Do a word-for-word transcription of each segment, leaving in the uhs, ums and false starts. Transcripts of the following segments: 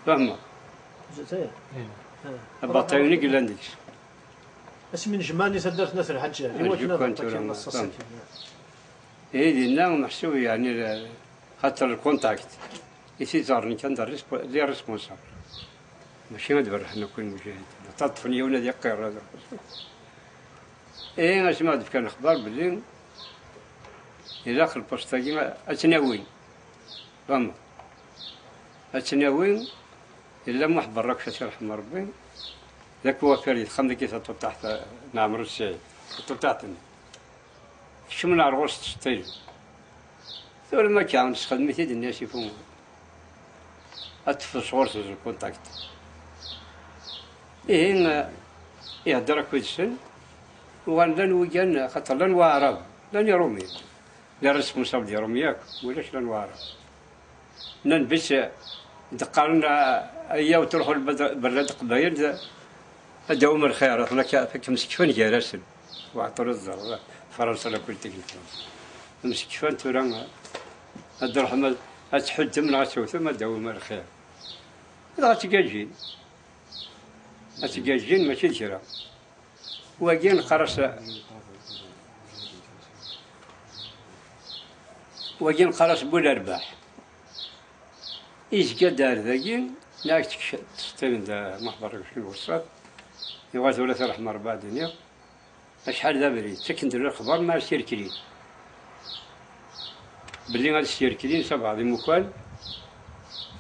Fehmeḍ? Zut, eh. Eh. Abaṭayu-nni yellan deg-s. Asmi nejmaɛen i taddart n At Lḥaǧ, i wakken ad aṭakken aṭas akken. Ihi dinna meḥsub yeɛni, xaṭer lkunṭakt i t-iẓerren kan d les responsables. Mačči ad berrḥen akk lmuǧahidin. Ad ṭṭfen yiwen ad iqqir. Ihi asmi ad d-fkan lexbar belli ilaq lpust-agi ad tt-nawi. Fehmeḍ? Ad tt-nawi, yella Muḥ Berrak, ad t-yerḥem Rebbi, d akuwafir di texxamt-agi taṭuṭaḥt n Ɛmer Sɛid, taṭuṭaḥt-nni. Kecmen ar ɣur-s ttseṭṭilen. Tura ma akka, nesxedm-it-id nni-as ifu. Ad teffeẓ ɣur-s lkuntakt. Ihi, ihedder akk yid-sen, uɣalen llan wigan, xaṭer llan waɛrab, llan iṛumyen. Les responsables d iṛumyen akk, ulac llan waɛrab. Nnan bis d-qqaren, ayya ur truḥu berra d Leqbayel, ad d-awim lxir, aten akka, fakk msekfan gar-asen. Waɛṭur ad ẓerreḍ, Fransa la politique n Fransa. Msekfan tura, ad d-ruḥem ad, ad tḥuddem neɣ ad tewtem, ad d-awim lxir. Dɣa ad tgajin. Ad tgajin, mačči d kra. Wagi neqqar-as, wagi neqqar-as Bu Lerbaḥ. Izga-d ar dagi, neɣ ttseṭṭilen-d Muḥ Berrak Ucil Weṣṣaf. Yuɣal tura tirḥem Rebbi ad d-iniɣ. Acḥal d abrid, ttaken-d lexbar mi ara sirkrin. Belli ad sirkrin s abeɛḍ imukan,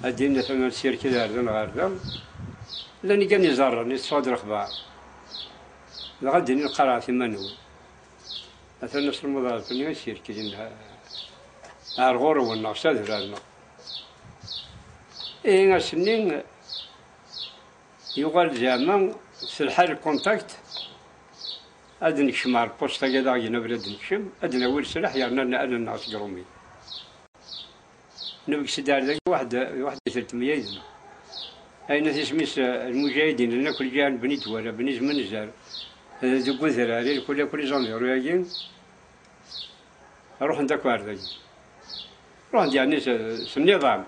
ad d-inin atan ad sirkil ar da neɣ ar da. Llan igan iẓerren, yettṣuḍ lexbar. Dɣa ad d-inin qqareɣ iman-nwen. Atan aselmuḍ ar fell-i ad sirkrin ar ɣur-wen neɣ s adrar-nneɣ. Ihi ass-nni, yuɣal zeɛma s lḥal lkuntakt, ad nekcem ɣer lpust-agi ad aɣ-gen abrid ad nekcem, ad nawi leslaḥ yerna ad nneɣ seg Ṛumi. Nebges-d ar dagi waḥed, waḥed i telt meyya yid-neɣ. Ayen at isem-is, eh, lmuǧahidin, llan akk lǧiha n Bni Dwala, Bni Zmenzer, eh, deg udrar, i lkul akk les environs-agi. Ruḥen-d akk ar dagi. Ruḥen-d yeɛni s, s nniḍam.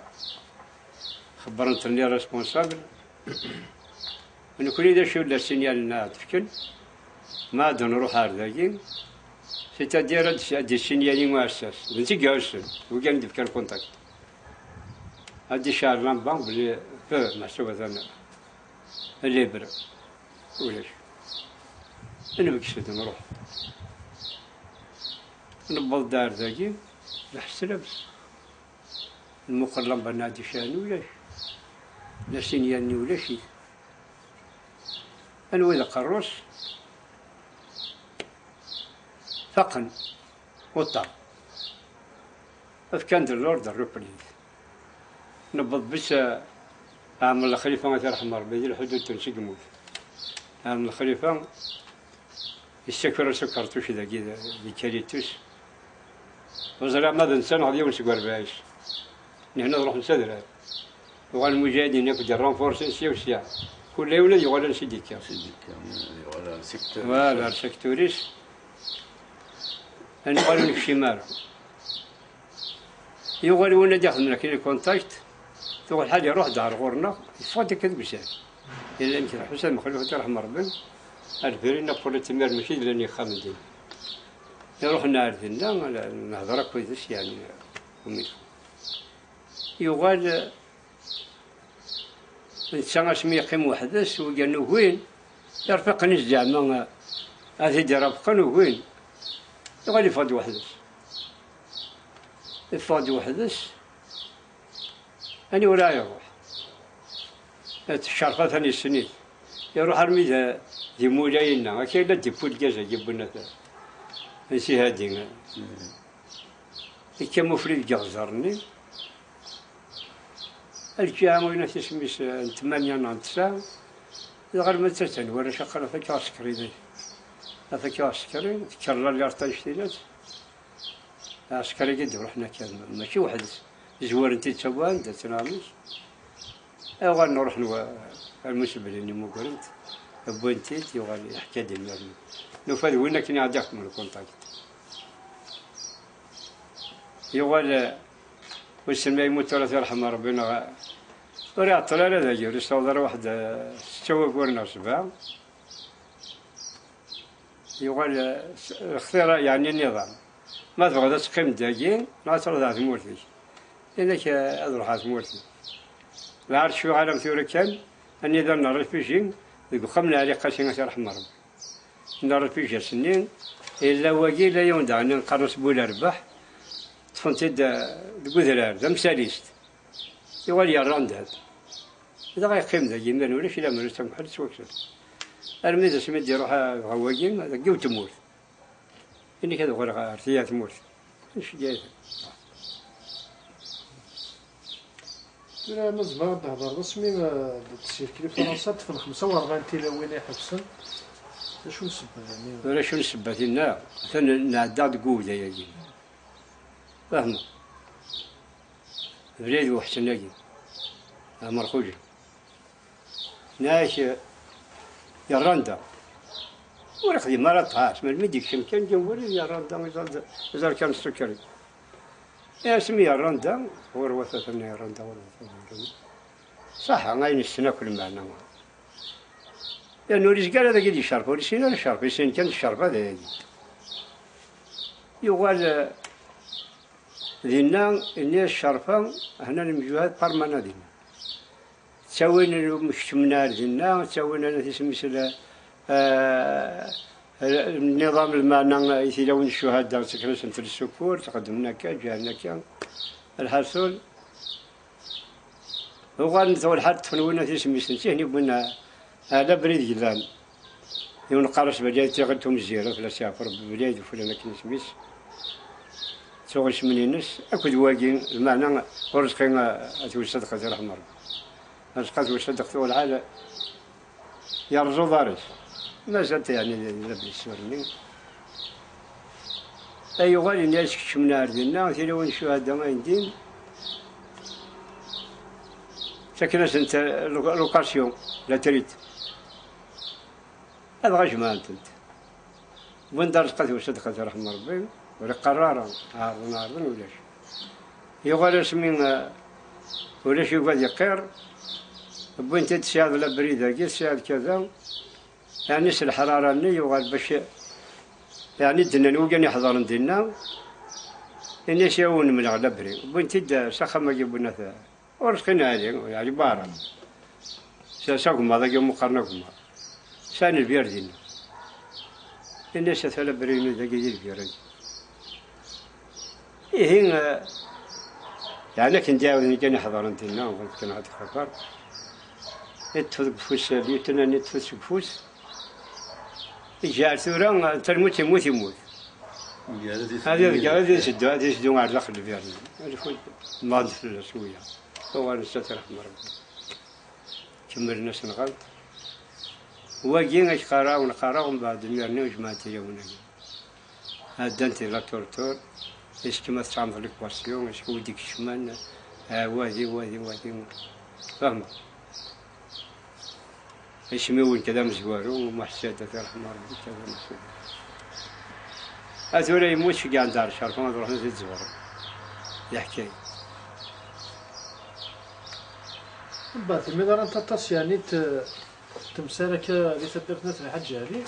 Xebbren-ten les responsables. Nekni d acu i la signal-nni ad d-fken. Ma ad nruḥ ar dagi, c'est-à-dire ad d-, ad d-signali uɛessas. D netta i iɛussen, wigi i d-ifkan contact. Ad d-icɛel lamba belli, eh, meḥsub atan libre. Ulac. Nebges-d, nruḥ. Newweḍ-d ar dagi, d aḥeslabes. Nmuqel lamba-nni ad d-icɛel, ulac. La signal-nni ulac-it. Anwa i d aqerru-s? Faqen. Uṭṭer. Fkan-d l'ordre repli. Newweḍ bis, eh, Ɛmer Lexlifa, ad t-yerḥem Rebbi, di lḥudud n tmurt. Ɛmer Lexlifa yessaker-as akerṭuc dagi d, d ikalitus. Ur ẓriɣ ma d netta neɣ d yiwen seg urbaɛ-is. Nehna ad ruḥen s adrar. Uɣalen lmuǧahidin akk d-renforcen sya u sya. Kul yiwen ad yuɣal ansi d-yekka. Ansi d-yekka, ad yuɣal ar secteur. Voilà, ar secteur-is. Ad nuɣal ur nekcim ara. Yuɣal win ad ixedmen akken lkuntakti, tuɣ lḥal iruḥ-d ɣer ɣur-neɣ, yeffeɣ-d akka deg uzal. Yella nekk d Ḥusan Mexluf, ad t-yerḥem Rebbi, ar diri Napoléon timir mačči d llan yexxamen din. Iruḥ ar dinna, nehder akk yid-s, yeɛni, comme il faut. Yuɣal, netta asmi yeqqim weḥd-s, wigan ugin, irfiqen-is zeɛma ad t-id-irabqen ugin. Yuɣal yeffeɣ-d weḥd-s. Yeffeɣ-d weḥd-s, aniwer ara iruḥ? Teccerf atan yessen-it. Iruḥ armi d, d imulayen-nneɣ. Akka yella deg Pulgaz-agi n Bunat, n Sihadi. Ikka mufri deg iɣzer-nni. Lǧiha, win at isem-is, n tmanya neɣ n tesɛa, dɣa arma d tatta n warrac, aqal afak aɛsekri dagi. Afak aɛsekri, tekker lallirt annect-ilat. Aɛsekri-agi d-ruḥen akka, mačči weḥd-s. Zwaren-t-id s anda-tt neɣ amek. Uɣalen ruḥen wa, armi seblen imugren-t, wwin-t-id, yuɣal yeḥka-d imir-nni. Nufa d win akken i ɣ-d-ixedmen lkuntakti. Yuɣal, eh, wissen ma yemmut tura, ad t-yerḥem Rebbi, neɣ, eh, Ur iɛeṭṭel ara dagi, ur yessaweḍ ara waḥed, eh, setta waggur neɣ sebɛa. Yuɣal, eh, s-, lextir, yeɛni nniḍam. Ma tebɣiḍ ad teqqimeḍ dagi, neɣ ad truḥeḍ ɣer tmurt-ik. Yenna-k, eh, ad ruḥeɣ ɣer tmurt-iw. Lɛar cfiɣ ara tura kan, anida n rrifuji, deg uxxam n Ɛli Qasi, ad t-yerḥem Rebbi. N rrifuji ass-nni, yella wagi, yella yiwen daɣen qqaren-as Bularbeḥ, ṭṭfen-t-id, eh, deg udrar, d amsalist. Yuɣal yerra ndad. Dɣa yeqqim dagi, imir ulac lamer ur ttameḥ s wakessel. Armi d asmi d-iruḥ, eh, ɣer wagi, deg yiwet tmurt. Ini-k ad uɣaleɣ ɣer tiya tmurt. Nceggeɛ-iten. Tura ma tzemreḍ ad d-thedreḍ asmi, eh, d-tesserkel i Fransa, ṭṭfen xemsa u rebɛin tilawin iḥebsen. D acu n ssebba, yeɛni? Ur acu n ssebba tinna, atan nɛedda deg uwday-agi. Fehmeḍ? Bnay d Uḥsen-agi, Ɛmer Xuja. Nɛak, yerra-nda. Ur ixdim ara ṭṭaɛas, melmi d-ikcem kan, ǧan wulli yerra-nda, iẓer, iẓer kan ssukri. Asmi yerra-nda, ɣur wata yerra-nda, ɣur wata yerra-nda. Ṣaḥa, ayen issen akk lmeɛna. Yerna ur izga ara dagi di ccerf, ur issin ara ccerf, issin kan ccerf ad yagi. Yuɣal, eh, dinna, ini ccerf-a, hna lemjuhad parmana dinna. Ttawin, keččmen ar dinna, ttawin, ana tismis, eh, nniḍam, lmeɛna, i tilawin ccuhada, ttaken-asent lsukur, txeddmen akka, ǧǧan akka. Lḥaṣul, uɣalen tura lḥal ṭṭfen winna tismis n tihni, wwin, eh, ala abrid yellan. Yiwen qqar-as Belyayed Tiɣelt Umzir, ad fell-as yeɛfu Rebbi, Belyayed Uflan akken isem-is. Tuɣ isem-nni-ines, akked wagi, lmeɛna, Urezqi, eh, At Usaddeq, ad t-yerḥem Rebbi. Urezqi At Usaddeq tuɣ lḥal yerreẓ uḍar-is. Mazal-t, yeɛni, d, d, d abrid s-, nni. Ay uɣal ini-as keččmen ar dinna, tilawin ccuhada ayen din, ttaken-asent, eh, lo-, location, la trite. Adɣa jemɛen-tent. Wwin-d Arezqi At Usaddeq, ad t-yerḥem Rebbi, ur iqqar ara, ɛerḍen, ɛerḍen, ulac. Yuɣal asmi, eh, ulac yugi ad iqqir, wwin-t-id tesɛiḍ labrid-agi, tesɛiḍ kada, yeɛni s leḥrara-nni yuɣal bac, yeɛni d-nnan wiggan iḥeḍren dinna, ini-as i wen-mleɣ labri, wwin-t-id, eh, s axxam-agi n Bunat, eh, Ur sqin ɛli, ɛli Baɛram. S, s agemmaḍ-agi umi qqaren agemmaḍ. Sɛan lbir dinna. Ini-as ata labri-inu dagi di lbir-agi. Ihi, eh, yeɛni akken d-iɛawden kan iḥeḍren dinna, ur fkan ḥedd xafer. Iṭṭef deg ufus, lyutna-nni iṭṭef-it seg ufus. Iǧɛel tura, eh, talmut yemmut, yemmut. Ad iḍegger, ad iseddu, ad iseddu ɣer daxel lbir-nni. Ad ikud, mɣend fell-as wiyaḍ. Uɣalen s at ṛeḥma Ṛebbi. Kemmlen-asen ɣant. Wagi, ak qqareɣ, wen qqareɣ, mbeɛd imir-nni jemɛent tilawin-agi. Ɛeddant di la torture, est-ce que ma tesɛameḍ l'équation, est-ce que wi d-ikecmen, ah, wadi, wadi, wadi. Fehmeḍ? Isem-iw nekk d amezwaru, Muḥ Saɛid, ad t-iṛḥem Ṛebbi, nekk d amezwaru. A tura yemmut, ceggɛen-d ar ccerfa, ad ruḥen ad t-id-ẓewren. D aḥkay. Mbeɛd, mi ḍrant aṭas, yeɛni, t-, temsal akka di taddart n At Lḥaǧ Ɛli,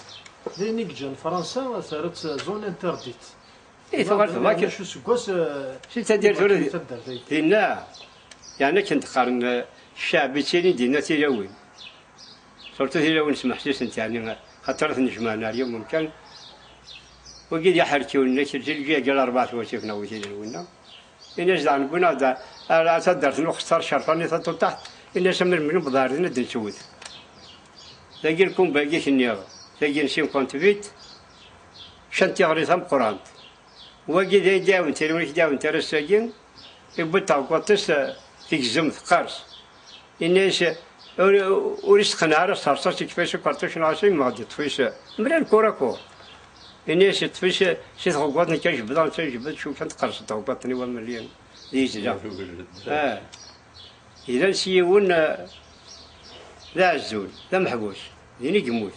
d ayen i yeǧǧan Fransa terra-tt zone interdite. I tuɣal tebɣa acu seg wass, eh, si taddart tura di taddart, ay. Dinna, yeɛni akken d-qqaren, eh, cceɛb ittilin dinna tilawin. Surtout tilawin smeḥsisent, yeɛni, xaṭer ad ten-jemɛen ar yiwen umkan. Wagi d iḥerkiwen, nekk d tilgi-agi n rebɛa twacif neɣ wi tilawin-a. Ini-as daɣen wwin-aɣ-d ar, ar taddart n Uxeṣṣar Cerfani Taṭuṭaḥt, ini-as amir mi newweḍ ar din ad d-nettwet. Dagi lkumba-agi k-nniɣ, dagi n cinquante-huit, ččan tiɣri tameqqrant. Wagi d ay d-iɛawen tilawin i k-d-iɛawen tarast-agi, iwwi-d taɣeggaṭ-is, eh, tegzem, teqqers. Ini-as, ur, ur isteqneɛ ara s terṣaṣt, ikfa-as ukerṭuc neɣ s immeɣ-d, iṭṭef-is, mlal kurakur. Ini-as, iṭṭef-is si tɣeggaṭ, nekk ad jebdeɣ, netta ad jebded, cukkan tqers tɣeggaṭ-nni wa mlal d yizla. Ah. Ilan s yiwen, eh, d aɛezzul, d ameḥbus, din i yemmut.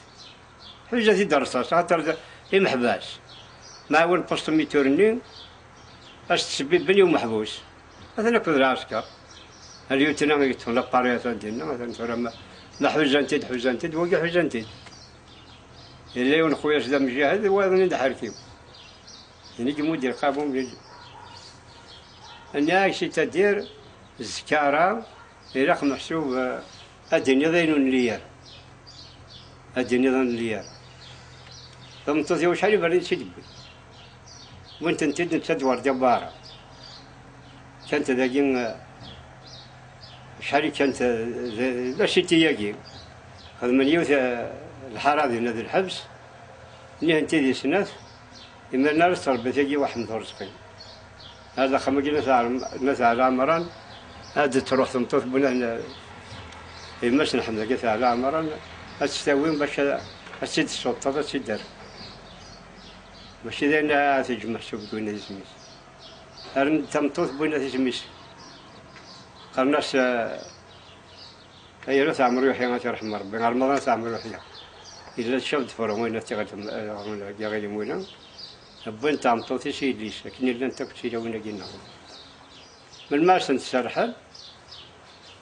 Ḥuza-t-id rṣaṣ, axaṭer d imeḥbas. Mɛawen poste militaire-nni, as-ttsebbibben i umeḥbus. Atan akked lɛesker. Alyutna i yeṭṭfen lapari atan dinna, atan tura ma, ma ḥuzan-t-id, ḥuzan-t-id, wagi ḥuzan-t-id. Yella yiwen n xuya-s d amjahed, wayeḍ-nni d aḥerkiw. Din i yemmug lqabum. Nniɣ-ak, c'est-à-dire, zkara, ilaq meḥsub, eh, ad d-tiniḍ ayen ur nelli ara. Ad d-tiniḍ ur nelli ara. Tameṭṭut-iw acḥal iberrin i tt-id-wwin. Wwin-tent-id netta d Werdiya Bara. Kkant dagi, eh, acḥal i kkant, eh, d, d aciti-agi. Xedmen yiwet, eh, lḥara dinna d lḥebs. Nihent-id i snat. Imiren ara tettrebbi tagi Waḥmed Urezqi. Ar d axxam-agi n At Ɛam-, n At Ɛla Ɛemran, ad d-truḥ tmeṭṭut n Bunah n, yemma-s n Ḥmed-agi At Ɛla Ɛemran, ad tt-tawi bac ad, ad tt-id-tessuṭṭeḍ, ad tt-id-terr. Mačči d ayen ara teǧǧ meḥsub deg win isem-is. Rren-d tameṭṭut, wwin-as isem-is. Qqaren-as, eh, Ayla At Ɛmer Yuḥya, ad t-yerḥem Rebbi, Remḍan At Ɛmer Yuḥya. Yella ccaf d Ferɛun, ad t-iɣeltem, eh, Ɣilimwina. Wwin tameṭṭut-is i yelli-s, akken i llant akk tilawin-agi-nneɣ. Melmi ara sent-serrḥen,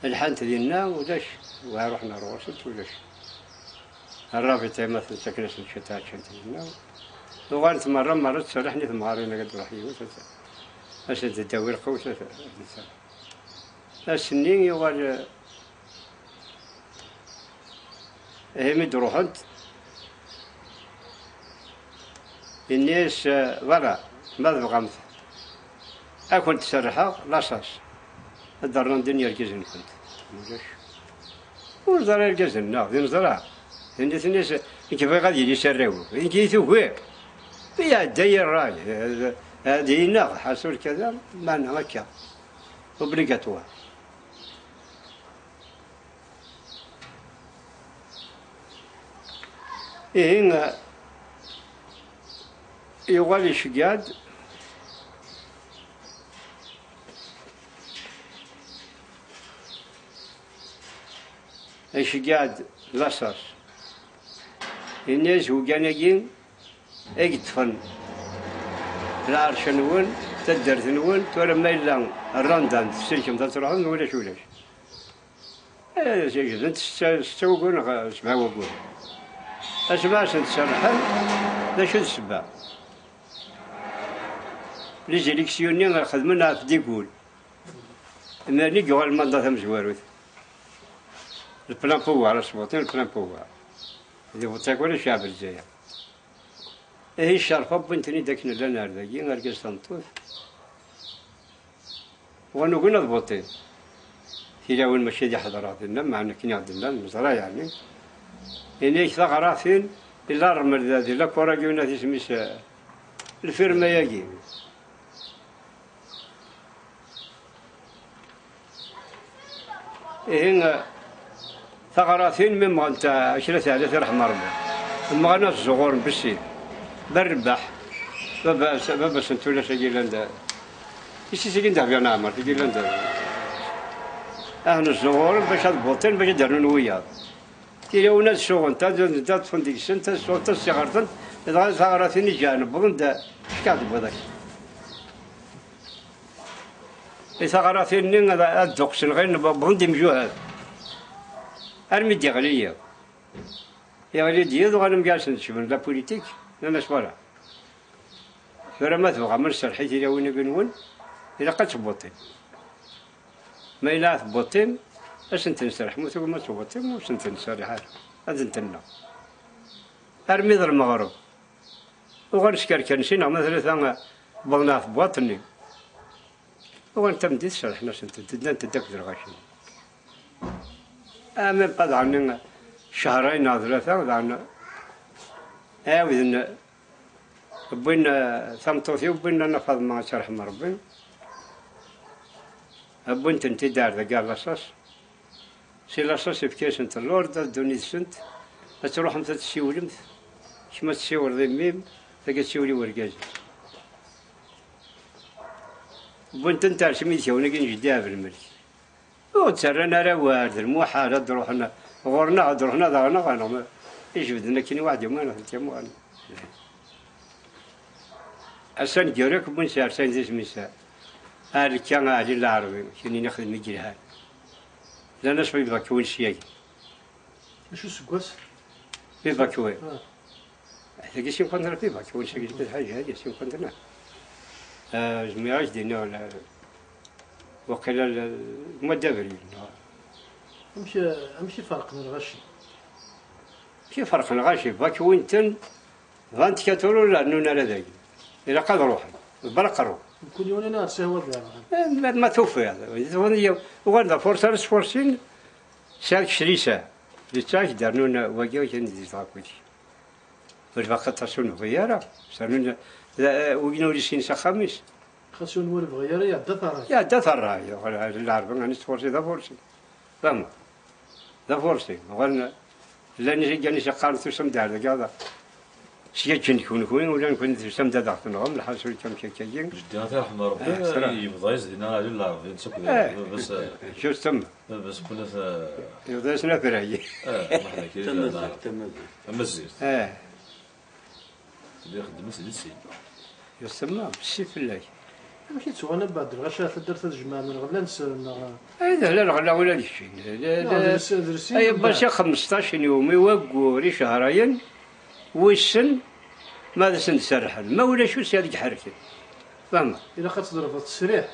lḥant dinna, ulac. Wa ruḥen ar ɣur-sent, ulac. Rrabita ma ten-ttaken-asen ciṭ, ččant dinna. Uɣalent merra, merra ttserriḥen i temɣarin, ad d-truḥ yiwet, ad, ad sent-d-tawi lqut, ad, ad, ass-nni yuɣal, eh, ihi mi d-ruḥent, yenna-yas, eh, voilà, ma tebɣamt, ad kent-serrḥeɣ lasas. Ad d-rrun din yergazen-nkent. Ulac. Ur ẓra irgazen-nneɣ, di neẓra. Yenna-yas, nekk bɣiɣ ad yili s arraw-iw. Nekk i tugi. Iɛedda-yi ṛṛay. Eh, eh, ad yi-ineɣ, ḥaṣul kada, meɛna akka. Obligatoire. Ihi, yuɣal iceggeɛ-d, iceggeɛ-d lasas. Yenna-yas, wiggan-agi i yeṭṭfen lɛerc-nwen, taddart-nwen, tura ma yella rrandan, tselkemt ad truḥem, ulac, ulac. Eh, gdent setta, setta wugur neɣ sebɛa wugur. Asmi ara sent-serrḥen, d acu d ssebba? Les élections-nni xedmen ɣef Digul. Imir-nni i yuɣal lmandat tamezwarut. Le plein pouvoir, asbuṭi, le plein pouvoir. D ibuṭi akk ara ccɛeb n Lezzayer. Ihi ccerfa wwin-ten-id akken llan ar dagi, argaz tameṭṭut. Wan ugin ad buṭin. Tilawin mačči ad iḥeḍreɣ dinna, meɛna akken i ɣ-d-nnan, neẓra yeɛni. Ini-ak taɣratin, illa rrmel da, di la Coraguna, isem-is, eh, lfirma-yagi. Ihi, eh, taɣratin mi mmɣent, eh, kra teɛla tirḥem Rebbi. Mmɣen ad zzuɣuren bessi. Berrbeḥ. Baba, baba-s n tullas-agi yellan da. Isisili n Dehbiya n Ɛmer, tigi yellan da. Ahn zzuɣuren bac ad buṭin, bac ad d-rnun wiyaḍ. Tilawin ad suɣent, ad, ad ṭṭfen deg-sent, ad suɣent, ad siɣertent, dɣa taɣratin i ǧǧan, wwḍen-d, ckaɣ d-wwiḍ-ak. I taɣratin-nni ad, ad dduqsen ɣir, wwḍen-d imjuhad. Armi d-iɣli yiḍ. Iɣli-d yiḍ, uɣalen mgal-sen, cebhen la politique, nnan-as, voilà. Tura ma tebɣam ad nserreḥ i tilawin-agi-nwen, ilaq ad tbuṭim. Ma yella ad tbuṭim, ad sent-nserreḥ, ma tugim ad tbuṭim, ur sent-nserreḥ ara. Ad ntenna. Armi d lmeɣreb. Uɣalen skerkan sin neɣ ma tlata, wwḍen ɣer tebwaṭ-nni. Uɣalen tameddit, serrḥen-asent-d, ddant-d akked lɣaci. Amin pa daɣen cehrayen neɣ tlata, daɣen ɛawden, wwin, eh, tameṭṭut-iw, wwin Nna Faḍma, ad tt-yerḥem Rebbi. Wwin-tent-id ar dagi ar Laṣaṣ. Si Laṣaṣ yefka-yasent lord, ad ddun yid-sent, ad truḥemt ad tessiwlemt. Kemm ad tessiwleḍ i mmi-m, tagi ad tessiwel i wergaz-is. Wwin-tent ar tmidkawn-agi n jeddi Ɛebdelmelk. Ur ttarran ara awal, d lmuḥal ad d-ruḥen ɣur-neɣ, ad d-ruḥen ad aɣen-aɣen, neɣ ma ijebden akken i waḥed yumar, neɣ telkam uɣen. Ass-a neggar akk wwin s ar sayen d isem-is, ar lekka Ɛli Lɛerbi, kini nexdem i yelhan. Llan-as Viva Queen syagi. Acu seggas? Viva Queen. Ah. Tagi cinquante-neuf Viva Queen syagi, tagi cinquante-neuf. Ah, zmireɣ ad k-d-iniɣ la, waqila la, mois d'avril, neɣ? Amek, amek i ferqen lɣaci? Amek i ferqen lɣaci? Viva Queen-ten, vingt-quatre ur rennun ara dagi. Ilaq ad ruḥen. Ḍebber aqerru. Mkul yiwen ad sihwa d lameɛna. Eh, ma, ma tufiḍ. Uɣal d afursi ara sfursin. Sɛiɣ kečč d lisaɛ. D lisaɛ i k-d-rnun wagi, akken d-izdeɣ akked-k. Ur baqi aṭas ur nebɣi ara. Sernun, d, wigin ur yessin s axxam-is. Xas ur nebɣi ara, iɛedda-t ṛṛay. Iɛedda-t ṛṛay. Lɛerba, ɛni s tfursi d afursi. Fehmeḍ? D afursi. Uɣalen, llan igan-is yeqqaren tusam-d ar dagi, ad syaǧǧen kunwi, ula nekkni tusam-d ad aɣ-tenɣem, lḥaṣul kan kaki. Jeddi, ad t-yerḥem Rebbi, ah, sra. Yebḍa-yas dinna Ɛli Lɛerbi, netta akked, eh, baba-s, eh, justement. Baba-s kunat, eh, yebḍa-yasen afray. Eh, meḥna kiri. Tamazirt, tamazirt. Tamazirt. Eh. Tella ixeddem-as di sin. Yusemma, bessi fell-ak. Amek i ttɣan abad lɣaci ar taddart ad jemɛen lɣella-nsen, neɣ? Ay, d lɣella ula d keččin. Neɣ d lsin, d lsin. Ay, bas xmesṭac n yumi waggur icehrayen, wissen ma ad asen-d-serrḥen. Ma ulac, ur sɛiɣ deg ḥerken. Fehmeḍ? Ilaq ad tḍelbeḍ ttesriḥ.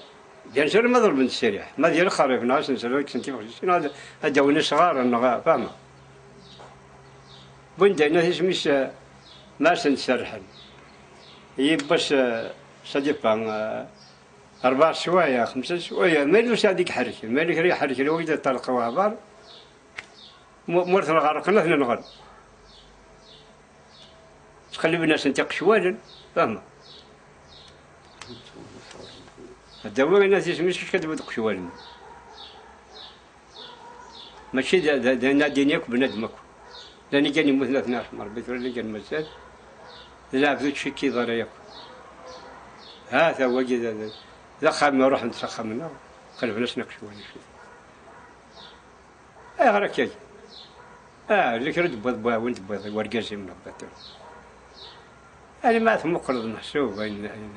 Bien sûr, ma ḍelben ttesriḥ. Ma d yal xerrif, neɣ ad sen-serrḥen, kksen tifexsisin, neɣ ad, ad d-awin isɣaren, neɣ, fehmeḍ? Win d ayen isem-is, eh, ma asen-d-serrḥen. Yiwwas, eh, ça dépend, eh, rebɛa swayeɛ, xemsa swayeɛ, ma yella ur sɛiɣ deg ḥerken, ma yella kra iḥerken, wagi d ṭṭerq waɛbar, mu-, mur ten-ɣerqen, ad ten-nɣen. Ttqelliben-asen tiqecwalen, fehmeḍ? Ad d-awi ayen isem-is, kečč ad d-tawiḍ iqecwalen. Mačči d, d, d nadin yakk bnadem akk. Llan igan yemmuten, ad ten-irḥem Rebbi, tura igan mazal. D lɛebd ur ttcikkiḍ ara yakk. Ha-t-a wagi d, d, d axxam, ruḥen-d s axxam-nneɣ, qelben-asen akk cwal. Ayɣer akka? Ah, d kra d-tewwiḍ, win d-tewwiḍ i wergaz-im neɣ baṭel? Ani ma tmuqleḍ meḥsub ayen, ayen,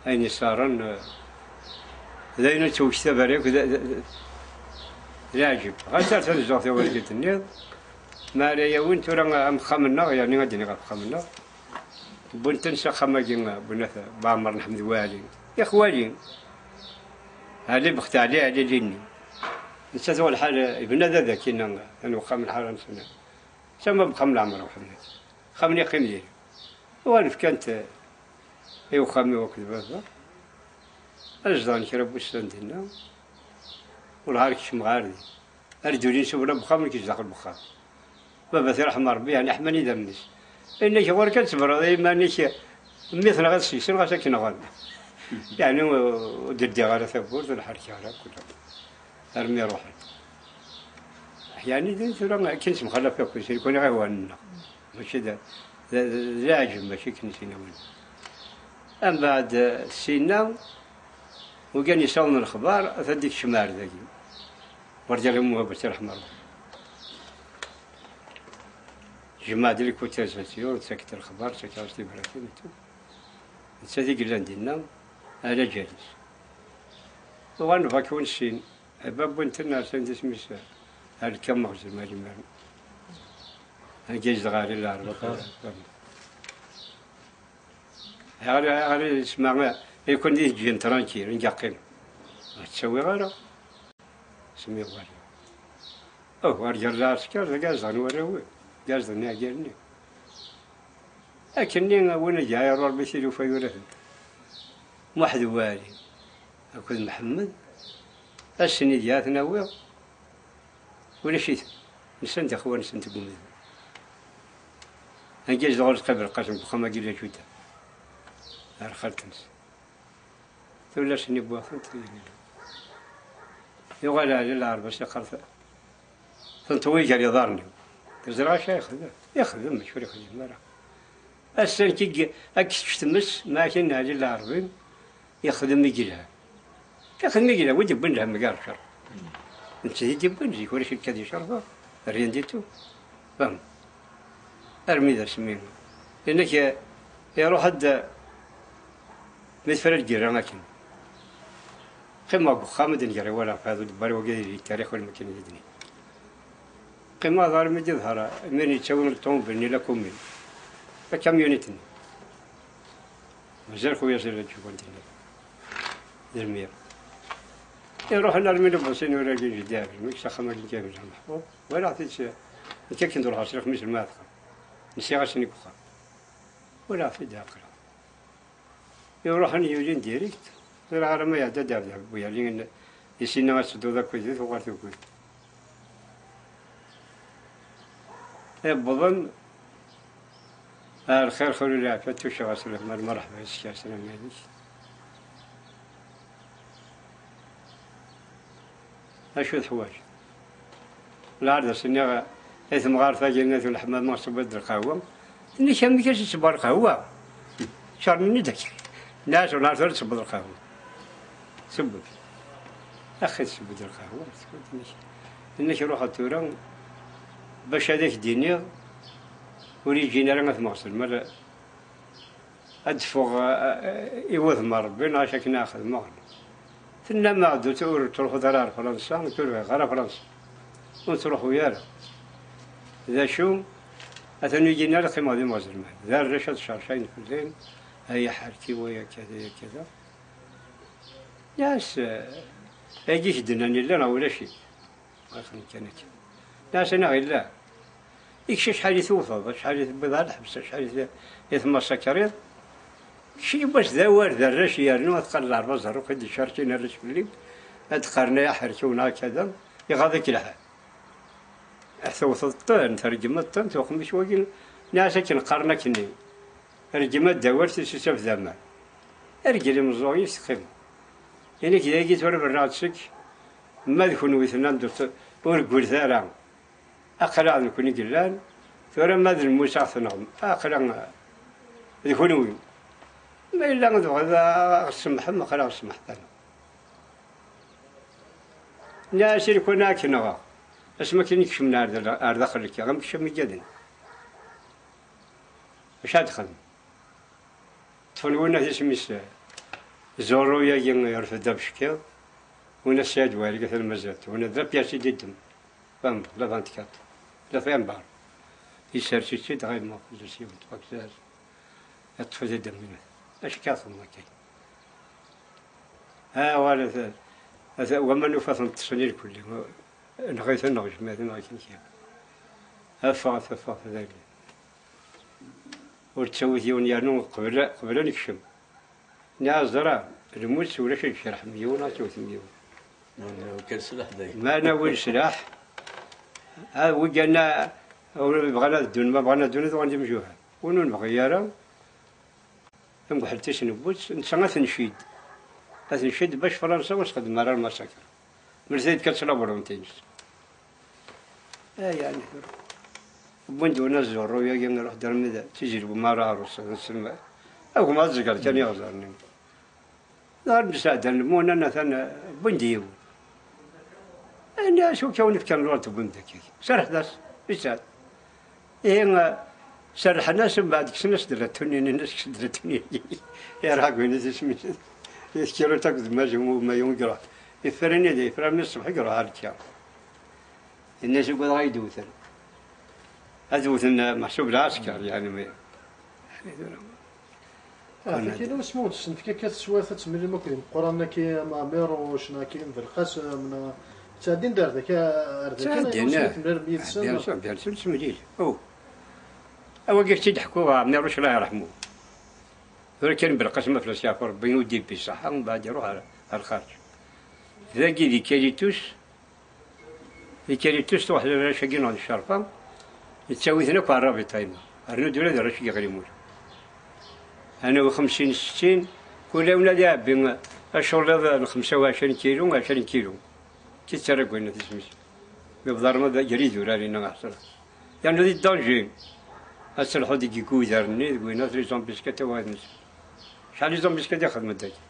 ayen iṣaren, eh, d ayen ur ttwektab ara yakk, d, d, d, d aɛǧeb. Ɣas ar tanezzuɣt tawargit-nniḍ, ma ara yawin tura am axxam-nneɣ, yerni ad d-iniɣ ɣef axxam-nneɣ, wwin-ten s axxam-agi n Bunat Baɛmer n Ḥmed Waɛli. Ixwali. Ɛli Bext Ɛli Ɛli Lini. Netta tuɣ lḥal, ibna da daki, n uxxam lḥara-nsen. Tama bxam leɛmer uḥemmed. Xamni qqim diri. Uɣalen fkan-t i uxxam-iw akked baba. Ad zedɣen kra n wussan dinna. Ur ɣar kecmeɣ ar din. Ar d-ulin s ubla n uxxam, nekk zdaxel n uxxam. Baba, tirḥem Rebbi, yeɛni ḥman idammen-is. Inna-k ɣur-k ad tebreḍ i yiman-ik, mmi-tneɣ ad segsen, ɣas ad k-nɣen. Yeɛni ur d-ddiɣ ara tawwurt, ur ḥerkeɣ ara akk. Armi ruḥen. Yeɛni d tura akken semxalaf akk, sirkuni ɣer wan-nneɣ. Mačči d, d, d, d leɛǧeb, mačči akken sinawen. Ambeɛd, eh, sinna, ugan yessawḍen lexbar, ata d-ikcem ar dagi. Werǧa la muhabet, irḥem Rebbi. Jemɛed lkutasasyon, ttaket lexbar, ttaket-as tibratin, et tout. Netta i yellan dinna, ala ǧalis. Uɣalen vacances sin. Bab win tenna, atan d isem-is, ar lkam meɣzem, ar imaren. Anga yezdeɣ Ɛli Lɛerb. Lxir. Ayɣer, ayɣer i yesma, i kun-, i ǧǧin tranquille, anga qqim. Ur tt-ttawiɣ ara. Smi wali. Oh, ar ger lɛesker, d agaẓ n warraw-iw. Gaẓ n iɛgaren-iw. Akkenni, win i d-iɛir Rebbi tilufa yura-ten. Muḥ d Wali akked Mḥemmed, ass-nni d-yaten awiɣ, ulac-iten. Nsan-d ixwan-nsen deg umdan. Anga yezdeɣ ur tqabel Qasem deg uxxam-agi la Juda. Ar xalt-nsen. Tullas-nni wwiɣ-tent. Yuɣal Ɛli Lɛerb as-iqqar, tenṭewi gar iḍarren-iw. Teẓra acu ara yexdem? Ixdem, acu ur ixdim ara. Ass-a nekk i, ad k-tečč tmes, ma akken Ɛli Lɛerbi yexdem i yelhan. Ixdem i yelhan, wi d-iwwin lhemm gar ccer. Netta i d-iwwin, zik ulac akka di ccerba, rien du tout. Fhem? Armi d asmi. Yenna-k, iruḥ-d, mi tefra lgirra akken. Qqimeɣ deg uxxam ad d-nger awal ɣef wagi, d ddbar wagi di tarix ur makin d idni. Qqimeɣ d armi d-iḍher mi yettawi ṭṭumubil-nni la commune, takamyunit-nni. Mazal xuya zella ǧubantinni d lmir. Iruḥen armi n ubusin ur rgin jeddi Ɛebid, mi s axxam-agi n Ǧabil Meḥfud, walaɣ-t-id s-, nekk akken d-ruḥeɣ s lexmis n Mɛatqa. Nsiɣ-asen i uxxam. Walaɣ-t-id ɛeqleɣ. Iruḥen yulin direct, ẓriɣ arma iɛedda-d Ɛebd Buyali, isinna ad tedduḍ akked-i, tuɣal tugi. Iwwḍen ar lxir, xir ur lɛafya, tucceɣ-as lehmar, merḥba yes-k, ɛeslama-inek. Acu teḥwaǧ? Lɛar d as-nniɣ i temɣart-agi n At Uleḥmama, tewwiḍ-d lqahwa. Tenna-k amek i s-tewwa lqahwa? Ččaren-iyi-d akka. Nniɣ-as ur tura tewwiḍ lqahwa. Tewwiḍ. Axi tewwiḍ lqahwa. Tenna-k, tenna-k ruḥ tura bac ad ak-d-iniɣ ur yi-ǧǧin ara ad t-mɣeṣlen. Mara ad d-ffɣeɣ, eh, i wudem n Ṛebbi, neɣ acu akken ara xedmeɣ. Tennam-aɣ-d ur, ur ttruḥut ara ar Fransa, nekk ur bɣiɣ ara Fransa. Ur nettruḥu ara. D acu? Atan ur yi-ǧǧin ara qqimeɣ di Mɣzelman. D arrac ad cercayen fell-i, ay aḥerki-w, ay akkada, ay akkada. Nniɣ-as, eh, agi i k-d-nnan yella neɣ ulac-it? Bɣiɣ nekk kan akka. Nniɣ-as anaɣ yella. Ikc acḥal i tewteḍ, acḥal i tewwiḍ ɣer lḥebs, acḥal i t-, i temmasakriḍ. Kečč yiwwas d awal d arrac yernu ad teqqar d arbaẓ ɣer uqid d-icerkin arrac fell-i, ad d-qqaren ay aḥerki-w neɣ akkada, iɣaḍ-ik lḥal. Tewteḍ-ten, tregmeḍ-ten, tuqem-ik wagi, nniɣ-as akken qqaren akkenni. Regma d awal, tisisaf d aman. Rgel imeẓẓuɣen-is teqqimeḍ. Ini-k dagi tura berraɣ-d seg-k, ma d kunwi tennam-d ur t-, ur ggulet ara. Aql-aɣ d nekni i yellan, tura ma d lmus ad ɣ-tenɣem, aql-aɣ d kunwi. Ma yella tebɣiḍ ad ɣ-tsemmḥem, aql-aɣ semmḥet-aneɣ. Nniɣ-as i lukan ad k-nɣeɣ, asmi akken i kecmen ar da-, ar daxel lkiɣ, am kečč am igaden. Acu ad texdem? Ṭṭfen winna isem-is, Zorro-yagi yerfed abeckiḍ, winna Saɛid Waɛli atan mazal-t, winna d la pièce i d-iddem, femme, la vingt-quatre, la femme bar. Isers-itt-id, dɣa yemmeɣ fell-as yiwen n tfakzaz, iṭṭef-it-id am winna. Acu akka txedmeḍ akka? Ha, wala, ata, ata, wama nufa-ten ṭṭsen irkelli, nɣi-ten neɣ jmiɛ-ten neɣ akken kan. Ffɣet, ffɣet, d ayen. Ur ttawit yiwen yernu qbel, qbel ad nekcem. Nniɣ-as ẓra, lmut ulac ad tjerḥem yiwen, ad tewtem yiwen. Ma nawi leslaḥ dayen. Ma nawi leslaḥ, a, wi gana, ur bɣan ad ddun, ma bɣan ad ddun, ad uɣalen d imjuhad. Win ur nebɣi ara, tamguḥelt-is newwet, netta ad ten-ncid. Ad ten-ncid bac Fransa ur sxedmen ara lmasakr. Mel tayd kan s la volonté-ines. Ay, yeɛni, wwin-d win azurru-yagi, iruḥ-d armi d Tizi Lbumar, Ɛerus, ad nselma. Agma ad zegreɣ kan iɣẓerni. Dɣa nesɛeddan lmunan, atan, wwin-d yiwen. Ini-as, "Wi k-awen-fkan lwert tewwim-d akka?" Serrḥet-as, isɛed. Ihi, serrḥen-as, mbeɛd kksen-as-d la tenue-nni, kksen-d la tenue-nni. Iruḥ akked isem-is. Yetkir-it akked mayu, mayu i iruḥ. Ifren-id, ifren-id ṣṣbeḥ i iruḥ ar lkar. Yenna-as, "Ugadeɣ ad yi-d-wten." Ad wten, eh, meḥsub lɛesker, yeɛni, ma, yeɛni tura. Ah, kena. Tagi wasmi ur d-senfk akka teswiɛt ad temlilim akk d imeqqranen akka, am Ɛmiruc, neɣ akka am Belqasem, neɣ ttɛeddin-d ar daki, ar daki, neɣ ttɛeddin, wasmi ah, temlalem yid-sen? Bien sûr, bien sûr, nettemlil. Oh. Awagi k-tt-id-ḥkuɣ, Ɛmiruc, Allah yerḥmu. Tura kan Belqasem, aflas yeɛfu Rebbi, ur d-yebbi ṣṣeḥḥa, mbeɛd iruḥ ar, ar lxarǧ. Dagi di Kalitus, Ikaliptus tuɣ ḥlal arrac-agi neɣ n ccerfa, nettawi-ten akk ɣer Rabiṭa-inu. Rnu-d ula d arrac n yiɣrimul. Anawi xemsin, settin, kul awen ad iɛebbi aculliḍ n xemsa u ɛecrin kilu, ɛecrin kilu. Ki tettarra deg wayen isem-is. Mi bḍar ma d gar idurar-inna aḥsel. Yernu di danger. Ad telḥu deg yigudar-nni, deg wayen, les embuscades, a wayen. Acḥal les embuscades i xedmen dagi?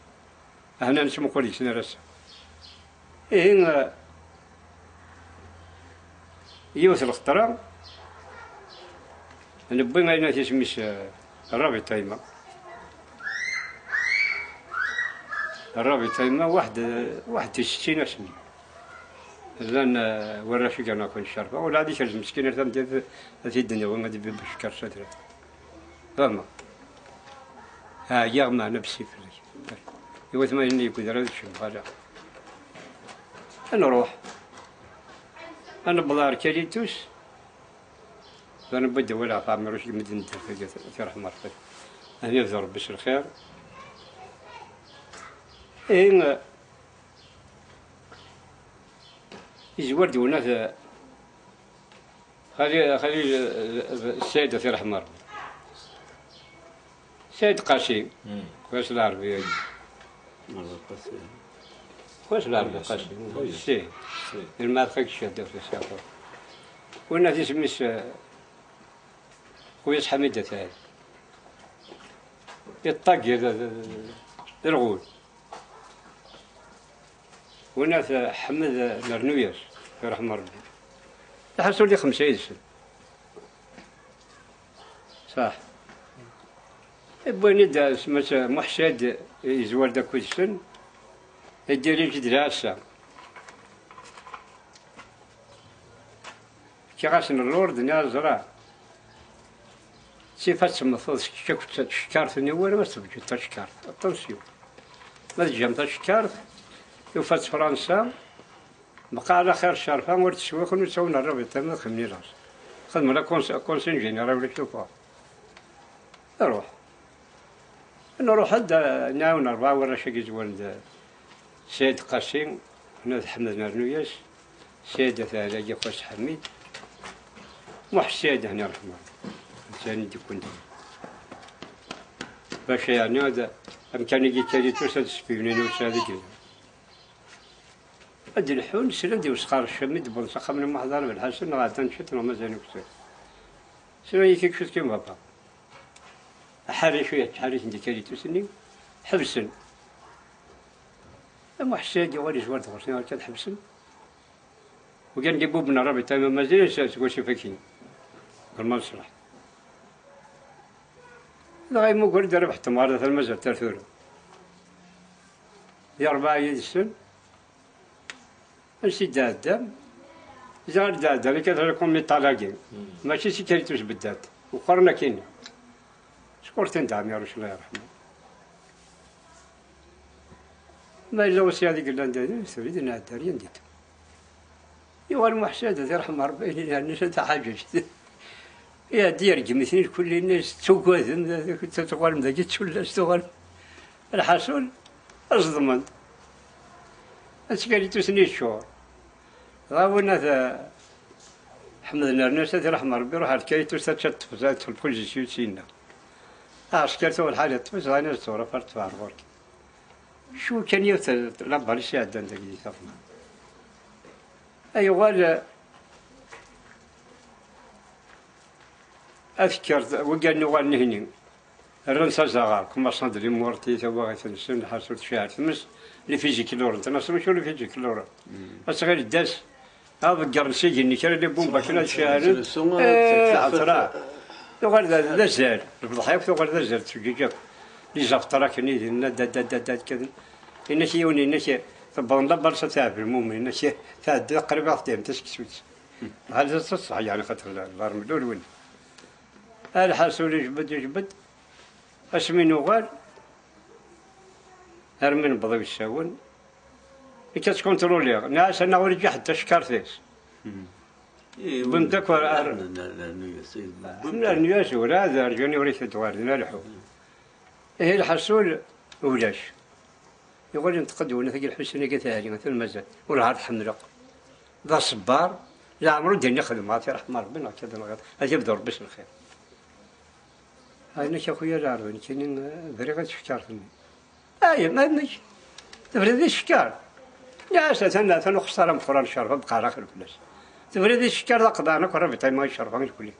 Ahna nesmuqul deg-sen ar ass-a. Ihi, eh, yiwet lxeṭra, newwi ayen at isem-is, eh, Rabiṭa yemma. Rrabita yemma waḥed, waḥed i settin asmi. Llan, eh, warrac i yerna kun ccerfa. Ula d ikerz meskin ar tameddit ad t-id-nniɣ ad ibib cekkeṛ s adra. Fehmeɣ. Ɛyiɣ meɛna bessi fell-ak. Iwet ma yenna yewwi d ara ad ččem, ala. Ad nruḥ. Ad newweḍ ar Kalitus. Ad newwi-d awal ɣef Ɛmiruc deg medden n ddert-agi, ad t-irḥem Ṛebbi. Ad yebdu Ṛebbi s lxir. Ihi, yezwar-d unat, xali, xali, Sayid, ad t-irḥem Ṛebbi. Sayid Qasi, xwas lɛerbi-agi. Xwas lɛerbi Qasi. Si. Si. Ilmeɛt xak ccehda ɣef Saɛfur. Unat isem-is, eh, Xuyas Ḥamid At Ɛid. Iṭṭagir d, d, d lɣul. Unat Ḥmed Mernuyas, irḥem Ṛebbi. Lḥaṣul di xemsa yid-sen. Ṣaḥ. Wwin-d asma-s Muḥ Saɛid, yezwar-d akked-sen, idirij d lɛassa. Fkiɣ-asen lord, nniɣ ẓra. Sif ad temmteḍ s tcekkart-nni war ma tebǧuḍ tacekkart. Aṭansyu. Ma teǧǧam tacekkart, tufa-tt Fransa, meqqar axir ccerfa ur teswi, kunwi ur tesɛun rrabita ma txemmilaẓ. Xedmen la cons-, conseil général ulac tuffɣa. Iruḥ. Nruḥ-d, eh, nɛawen rebɛa warrac-agi zwan d Sayid Qasi, nna d Ḥmed Mernuyas, Sayid At Ɛli Xwas Ḥamid, Muḥ Sayid, hni ṛeḥma. Sani d-kkun. Bac yeɛni ad, amkan-agi Kalitus ad spibnin usɛa deg ad d-lḥun, sla-d i usqar ccam i d-wwḍen s axxam n Muḥ Ḍaleb Lḥasen, neɣ ɛeddan ciṭ neɣ mazal ukessar. Sla-yi kikcus kan baba. Aḥerri cwiya, ttḥerriten di Kalitus-nni, ḥebsen. Amuḥ Sayid yuɣal yezwar-d ɣur-sen, akka ad ḥebsen. Ugan-d ibuben rrabita, ma mazal s, seg wasif-agi. Ɣer ma neṣleḥ. Dɣa yemmuger-d Rabeḥ Temɣer, d mazal tar tura. Di rebɛa yid-sen, ansi d-ɛeddan, ziɣ ar d-ɛeddan, akka tura kum iṭal-agi. Mačči si Kalitus beddat, uqren akkin. Skurtin d Ɛmiruc, Allah yerḥmu. Ma yella usiɛd i yellan da, tura i d-nɛedda, rien du tout. Yuɣal Muḥ Saɛid, ad t-irḥem Ṛebbi, yerna taḥaǧaǧt. Iɛeddi yergem-iten irkulli-nni, tettuggadem, tuɣalem dagi d tullas, tuɣalem. Lḥaṣul, ẓeḍmen. Ad tkalitus-nni yeččur. Dɣa win ad, eh, ḥemden rnu-as, ad t-irḥem Ṛebbi, iruḥ ar Kalitus, ad tadfes, ad tadfes lpozisyu syenna. Aɛesker tuɣ lḥal iṭṭef, ẓran ad tura far tfeɛr ɣur-k. Cwi kan yiwet la balis iɛeddan dagi di Tafna. Ayɣal ad tekker wiggan uɣalen hni. Rran s azaɣar, commençant de l'Immorti, tawaɣit-nsen, lḥaṣul tcehher tmes, les fusils qui leur, netta mačči les fusils qui leur. Ad tɣil das, ad ḍeggren s igenni kra n lbumba akken ad cehhlen. Tuɣal d, d azal, lefḍeḥ yakk tuɣal d azal, tettfeǧǧiǧ akk. Les after akken i dinna, da, da, da, da, kan. Yenna-k yiwen, yenna-k, tewweḍ la balsa tɛeb lmumen, yenna-k, tɛedda qrib ad ɣ-tdehhem taseksut. Hal d ṣṣeḥ, yeɛni, xaṭer la, la rmel ur win. Lḥaṣul, ijebbed, ijebbed. Asmi nuɣal, armi newweḍ i usawen, akka ttkuntrulliɣ, nniɣ-as, anaɣ ur iǧǧa ḥedd tacekkart-is. Wwin-d akk ar, ar, nernu-as, wwin-d nernu-as, werɛad rǧan ur ak-d-ɣerden alḥu. Ihi lḥaṣul, ulac. Yuɣal yenṭeq-d unafag Lḥusin-agi, atan mazal. Ur ɛad ḥemmleɣ. D aṣebbar, leɛmer ur d-yenni xedmeɣ, ad t-irḥem Ṛebbi neɣ akka d neɣ ad yebdu Ṛebbi s lxir. Ɛni-k a xuya Lɛerbi, nekkini, eh, briɣ i tcekkart-nni. Ay, ma amek? Tebrid i tcekkart? Nniɣ-as, atan, atan uxeṣṣar ameqqran, ccerfa bqaɛ axir fell-as. Tebrid i tcekkart, d aqḍan akk, rrabita ma yeccerfa nekni.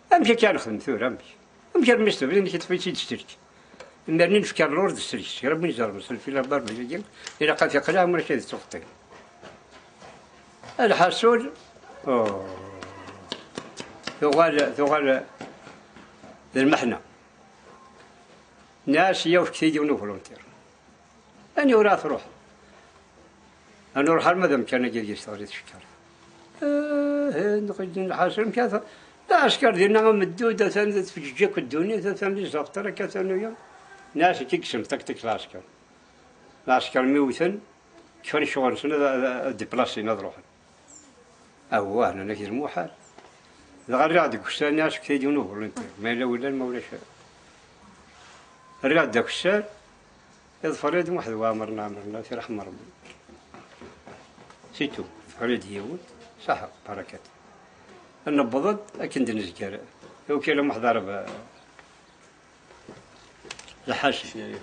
Amek akka nexdem tura, amek? Amek armi s tebrid, nekk teṭṭef-itt-id sselk? Imir-nni nefka lord sselk, kra n win izerben s lfil abarbi-agi, ilaq ad t-iqleɛ, ma ulac ad ittuxeṭṭi. Lḥaṣul, oh, tuɣal, tuɣal d lmeḥna. Nniɣ-as, yya, fket-iyi yiwen uvolontir. Aniwer ara truḥ? Ad nruḥ arma d amkan-agi deg-s teɣli tcekkar. Eh, eh, nqeddin lḥaṣel, amek ara t-, d aɛesker dinna ameddud, atan d tfeǧǧeǧ akk ddunit, atan d iẓebṭer akka, atan uya. Nniɣ-as, akka i yessemtaktik lɛesker. Lɛesker mi wten, kfan ccɣel-nsen ad, ad, ad diplasin, ad ruḥen. Awah, nnan-ak d lmuḥal. Dɣa rriɣ-d deg ussan-nni, acek taydi n uvoluntir, ma yella wilan, ma ulac. Rriɣ-d akessar, iḍfer-iyi-d Muḥ d Waɛmer n Ɛmer, n At Iṛḥem Ṛebbi. Situ, ḍfer-iyi-d yiwen, saḥa, barakat. Newweḍ-d akken d-nezger, iwkil Muḥ d Arba. Lḥaci.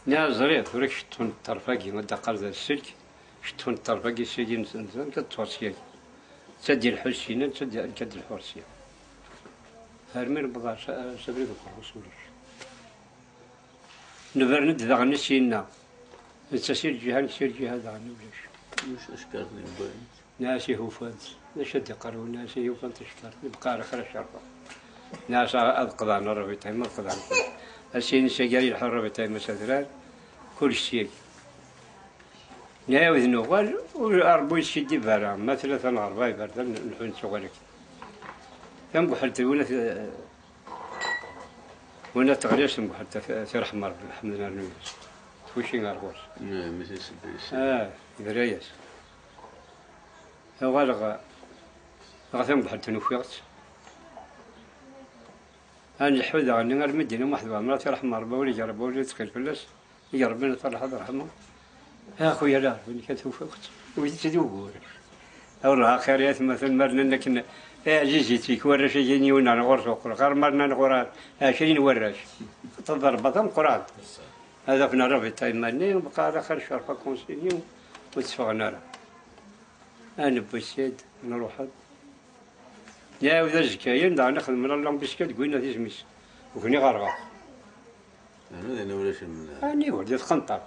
Nniɣ ẓriɣ, tura ceṭṭfen ṭṭerf-agi, ad d-qqar d sselk, ceṭṭfen ṭṭerf-agi seg-i nsen, nsen, ad ṭṭfeɣ syagi. Ttaddi lḥu syin, ttaddi, nekk ad d-lḥuɣ sya. Armi newweḍ ɣer s-, s abrid ukerrus ulac. Nebren-d daɣen syenna. Netta si lǧiha, nekk si lǧiha daɣen ulac. Ulac ackart deg waya. Nniɣ-as ihufant, d acu ad d-iqqar win, nniɣ-as ihufant ackart, yebqa ar axir acerfa. Nniɣ-as ad qeḍɛen ṛṛabita-im, ad qeḍɛen kullec. Ass-ines-agi ara yelḥu ṛṛabita-im, a s adrar, kullec syagi. Nɛiwed nuɣal, ur, Ṛebbi ur yeskiddib ara, ma tlata neɣ ṛebɛa iberdan, leḥḥun tuɣal akken. Tamguḥelt n win at, win at Teɣlist, tamguḥelt at, at Iṛḥem Ṛebbi, ḥemden rnu-yas. Tfuci ar ɣur-s. Ah, yebra-yas. Uɣaleɣ ɣer tamguḥelt-nni ufiɣ-tt. Ad nleḥḥu daɣen armi d-yenna Muḥ d Waɛmer, ad t-iṛḥem Ṛebbi, ur iǧerreb, ur yettqil fell-as, iǧerreb ad iferḥ ad ṛḥmeɣ. A xuya la, win kan tufiḍ-tt, wid-tt d ugur. Awlah axir i atmaten ma rnan akken, eh, ɛzizit-ik warrac-agi n yiwen ar ɣur-s uqur, ɣer ma rnan ɣur ɛecrin warrac. Teḍerba tameqqrant. Ad afen ṛṛabita iman-nni, bqa ala xir ccerfa kunsinyu, ur tteffɣen ara. Ad newwi ssid, nruḥ-d. Nɛiwed azekka-yan, daɣen nexdem la lambiskat deg winna d isem-is. Ugni ɣer ɣer. Aniwer di tqenṭar.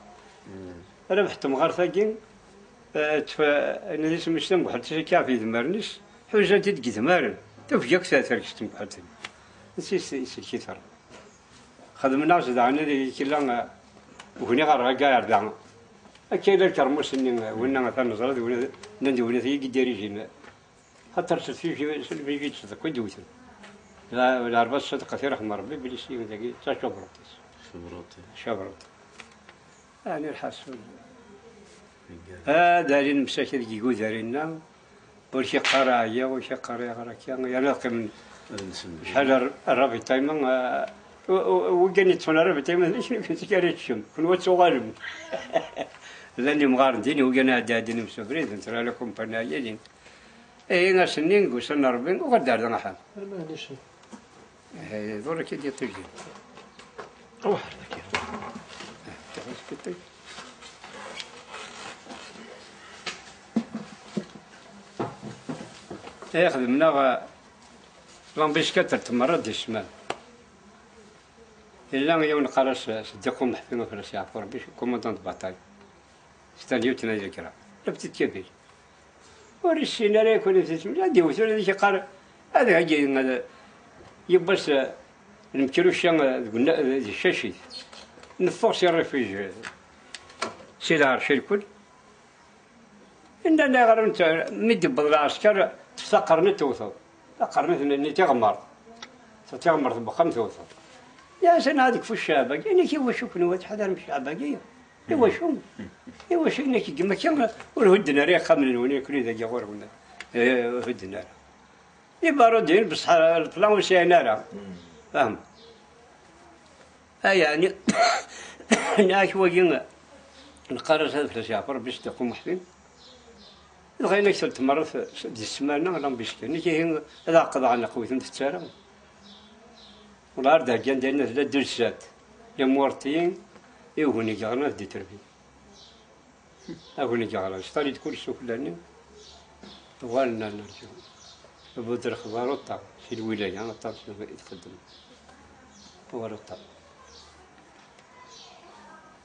Rabeḥ temɣart-agi, eh, tf-, ayen d isem-is tamguḥelt-is akka ɣef yedmaren-is, ḥuzan-t-id deg yedmaren. Tufeg akk terkes temguḥelt-nni. Nsi s-, isellek-it Ṛebbi. Xedmen-as daɣen ad yekla, eh, ugni ɣer ɣer da. Akka yella lkermus-nni, eh, winna atan neẓra d winna, nnan d winna i yidirijin. Xaṭer s lfiji, s lfiji d-, d akk i d-wten. La, lɛerba ṣṣadqa, tirḥem Ṛebbi, belli s yiwen dagi, d tacabruṭ-is. Cabruṭ. Cabruṭ. Ɛni lḥaṣul. Ad alin msakit deg igudar-inna, ur k-iqqar ɛyiɣ, ur k-iqqar ayɣer akka, yerna ad qqimen. Ad nsen. Acḥal ar-, ravitaillement, ah, u-, u-, wiggan yeṭṭfen ravitaillement, d acu kan ara teččem, kunwi ad tuɣalem. Llan yemɣaren din, wiggan ad ɛeddin imsubrid, ntra la kumpani yelin. Ihi ass-nni deg ussan n Ṛebbi, uɣal-d ar da, axxam. Ala, ulac. Eh, ḍurr-ik-id yiṭij din. Ruḥ ar daki. Eh, xedmen-aɣ, eh, lambiskat ar tmerra d ssmana. Yella yiwen qqar-as, eh, Seddiq Umeḥfi, afras yeɛfu Ṛebbi, commandant de bataille. C'est un lieutenant de grade. Le petit Kabyle. Ur issin ara yakk ad issin, ad iwet ula d yeqqar, ad heggi, ad yiwwas, eh, lemkruca, eh, deg unna-, eh, di cacit. Neffeɣ si rrifij, eh, si lɛerc irkul. Inna-nni ɣer netta, mi d-yewweḍ lɛesker, ṭṭef taqernit tewteḍ. Taqernit-nni tiɣmert. Ta tiɣmert n wexxam tewteḍ. Yasan ad ikfu ccɛeb-agi, ini-k iwacu kunwi tḥadarem ccɛeb-agi? Iwacu? Iwacu nekk gma kan ur hudden ara ixxamen-nwen yakk dagi ɣur-wen? Eh, ur hudden ara. Ibarudin, bṣeḥ, leplan ur sɛin ara. Fahmeḍ? Ay, yeɛni, nniɣ-ak wagi, neqqar-as ad fell-as yeɛfu Ṛebbi Seddiq Umeḥfi. Dɣa inek teltmeṛ di ssmana, lambiskan. Nekk ihi ad ɛeqqdeɣ ɛneq ur ten-tett ara. Wala ar d-heggan d ayen d la dulsat, la muwertiyin, i ugun i yeɣran ad d-iterbi. Agun i yeɣran, cṭal-id kullec s uklan-nni, uɣalen ar nerǧu. Abud lexbar uṭṭa, si lwilaya, aṭas i txeddem. Uɣal uṭṭa.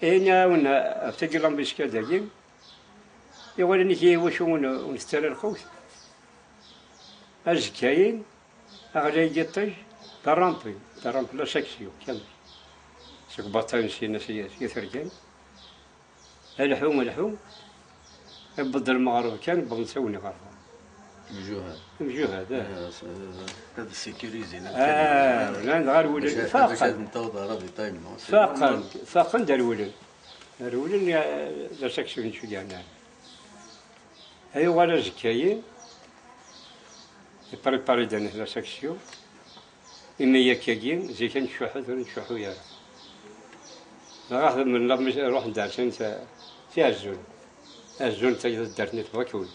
Ini-awen, ɣef tagi lambiskat-agi, iɣil inek ihi wacu ur n-, ur ntett ara lqut. Azekka-yin, aɣlay n yiṭij, d arampi, d arampi, la section, kamel. Seg baṭṭal n Sina s i tergan. Alḥu, alḥu. Iwweḍ lmeɣreb kan, wwḍen s awen iɣerba. Mjuhad. Mjuhad, eh. Eh, s-, eh, ad sécuriser. Ah, llan ɣer wulin. Bac ad, bac ad faqen. Ntaweḍ ɣer ravitaillement. Faqen, faqen-d ar wulin. Ar wulin, eh, d asaksum n Sulyanan. Ay uɣal azekka-yi, iprépari-d anek la section, imi yakkagi, zik ad nettcuḥḥu, tura ur nettcuḥḥu ara. Dɣa xedmen la mis-, ruḥen-d ar sin s-, si Azun. Azun d taddart-nni tebɣa-ken.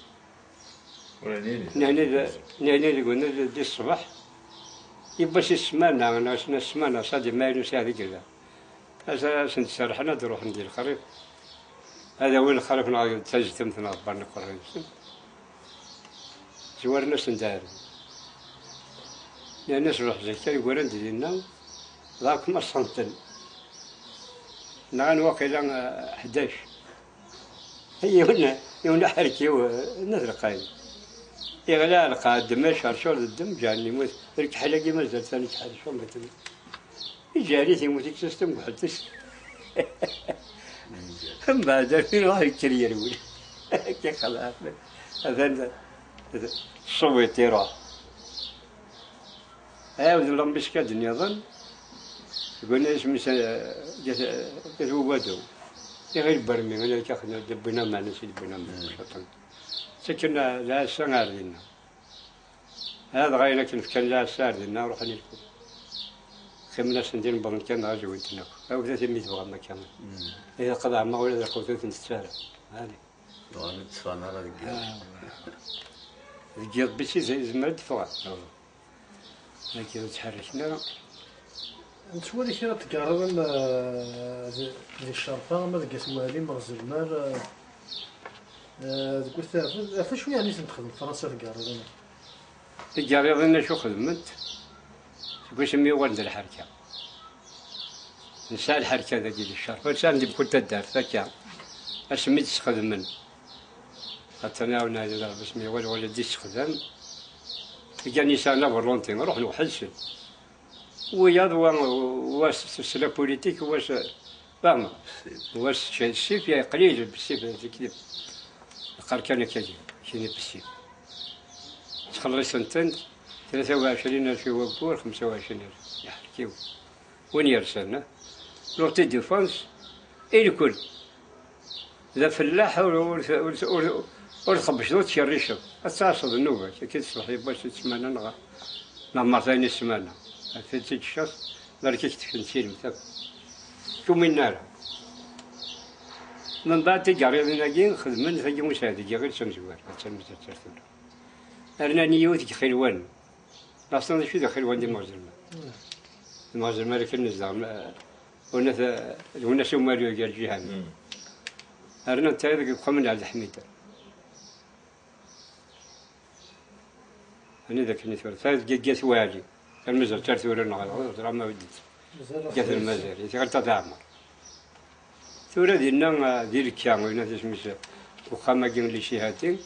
Nehni d, nehni deg unadi di ṣṣbeḥ, yiwwas i ssmana, neɣ sna ssmana, ça dépend ayen ur sɛiɣ deg yella. Ad asen-d-serrḥen ad d-ruḥen di lexrif. Ad awin lexrif neɣ d tazdemt neɣ ḍebbren iqerra-nsen. Zwaren-asen-d ar. Nnan-as ruḥ zik kan, gguran-d dinna, dɣa kem aṣṣenten. Nɣan waqila, eh, ḥdac. Yiwen, yiwen aḥerkiw, eh, n At Lqay. Iɣla lqaɛa ddem, acercur d ddem, ǧeɛlen yemmut. Lkeḥla-agi mazal-t akken iḥercur, ma temmut. Iǧeɛl-it yemmut, ikkes-as tamguḥelt-is. Mbeɛd, iruḥ yekker yerwel. Akka xelɛen. Atan ṣṣubiṭ iruḥ. Ɛawden lambiskad nniḍen, seg wani isem-is, eh, Gat, Gat Ugadu. Iɣil Bermi, wani akka xedmen, d-wwin aman, i d-wwin aman, mm, caṭen. Ttaken lɛassa ar dinna. Dɣa ayen akken fkan lɛassa ar dinna, ruḥen ilku. Qqimen-asen din, wwḍen kan, dɣa zwin-ten akk. Awdet imi tebɣam akka. Mm. Ilaq ad ɛemmeɣ ula d lqut ur ten-tettu ara. Ɛali. Dɣa ur d-tteffɣen ara deg yiḍ. Ah, deg yiḍ, bis i z-, zemren ad d-ffɣen. Dagi ur ttḥerriken ara. Nettwali kra n tgerriḍin, eh, di, di Ccerfa, ama deg At Walim, Ɣzelmal, eh, eh, deg At, ɣef acu yeɛni i ten-texdem Fransa tgerriḍin-a? Tigerriḍin acu xedment? Seg wasmi yuɣal d lḥerka. Nesɛa lḥerka dagi di Ccerfa, ur sɛan di mkul taddart akka. Asmi d-sxedmen. Atan ɛawnen Ɛli d Rebbi asmi yuɣal wala d-issexdam. Gan yesɛan la volonté, ruḥen weḥd-sen. Wiyaḍ wa, wa s, s la politique, wa s, fahmeɣ. Wa s ssif, ya qlil, bessif, zikdib. Yeqqar kan akka, kini bessif. Ttxelliṣen-ten, tlata u ɛecrin alef i waggur, xemsa u ɛecrin alef. Yeḥrek-iw. Win yersen, eh? L'ordre de défense, i lkul. D afellaḥ ur, ur, ur, ur, ur txebbceḍ, ur tkerriceḍ. Ad tɛasseḍ nnuba-k, akka d ṣṣbeḥ yiwwas i ssmana neɣ, neɣ mertayen i ssmana. Ad t-id-teččeḍ, barek-ik tekfen tilemt akk. Ur tumin ara. Membeɛd tigerriḍin-agi xedmen tagi usaɛd deg iɣil s amezwar, attan mazal tura. Rnan yiwet deg Xilwan. Laṣna d acu d Xilwan di Mɣzelma. Di Mɣzelma ara kan nezdeɣ, ma, Unat, d Unat Umalu gar lǧihan. Mm. Rnan tayeḍ deg uxxam n Ɛebd Ḥmid. Anida akken i tura. Tayeḍ deg Gat Waɛli. Kan mazal tar tura neɣ ẓra ma weddit. Mazal Gat lmazal. I tiɣelt ad ɛmer. Tura dinna, ah, di Lekka, Unat isem-is, uxxam-agi n Licihati.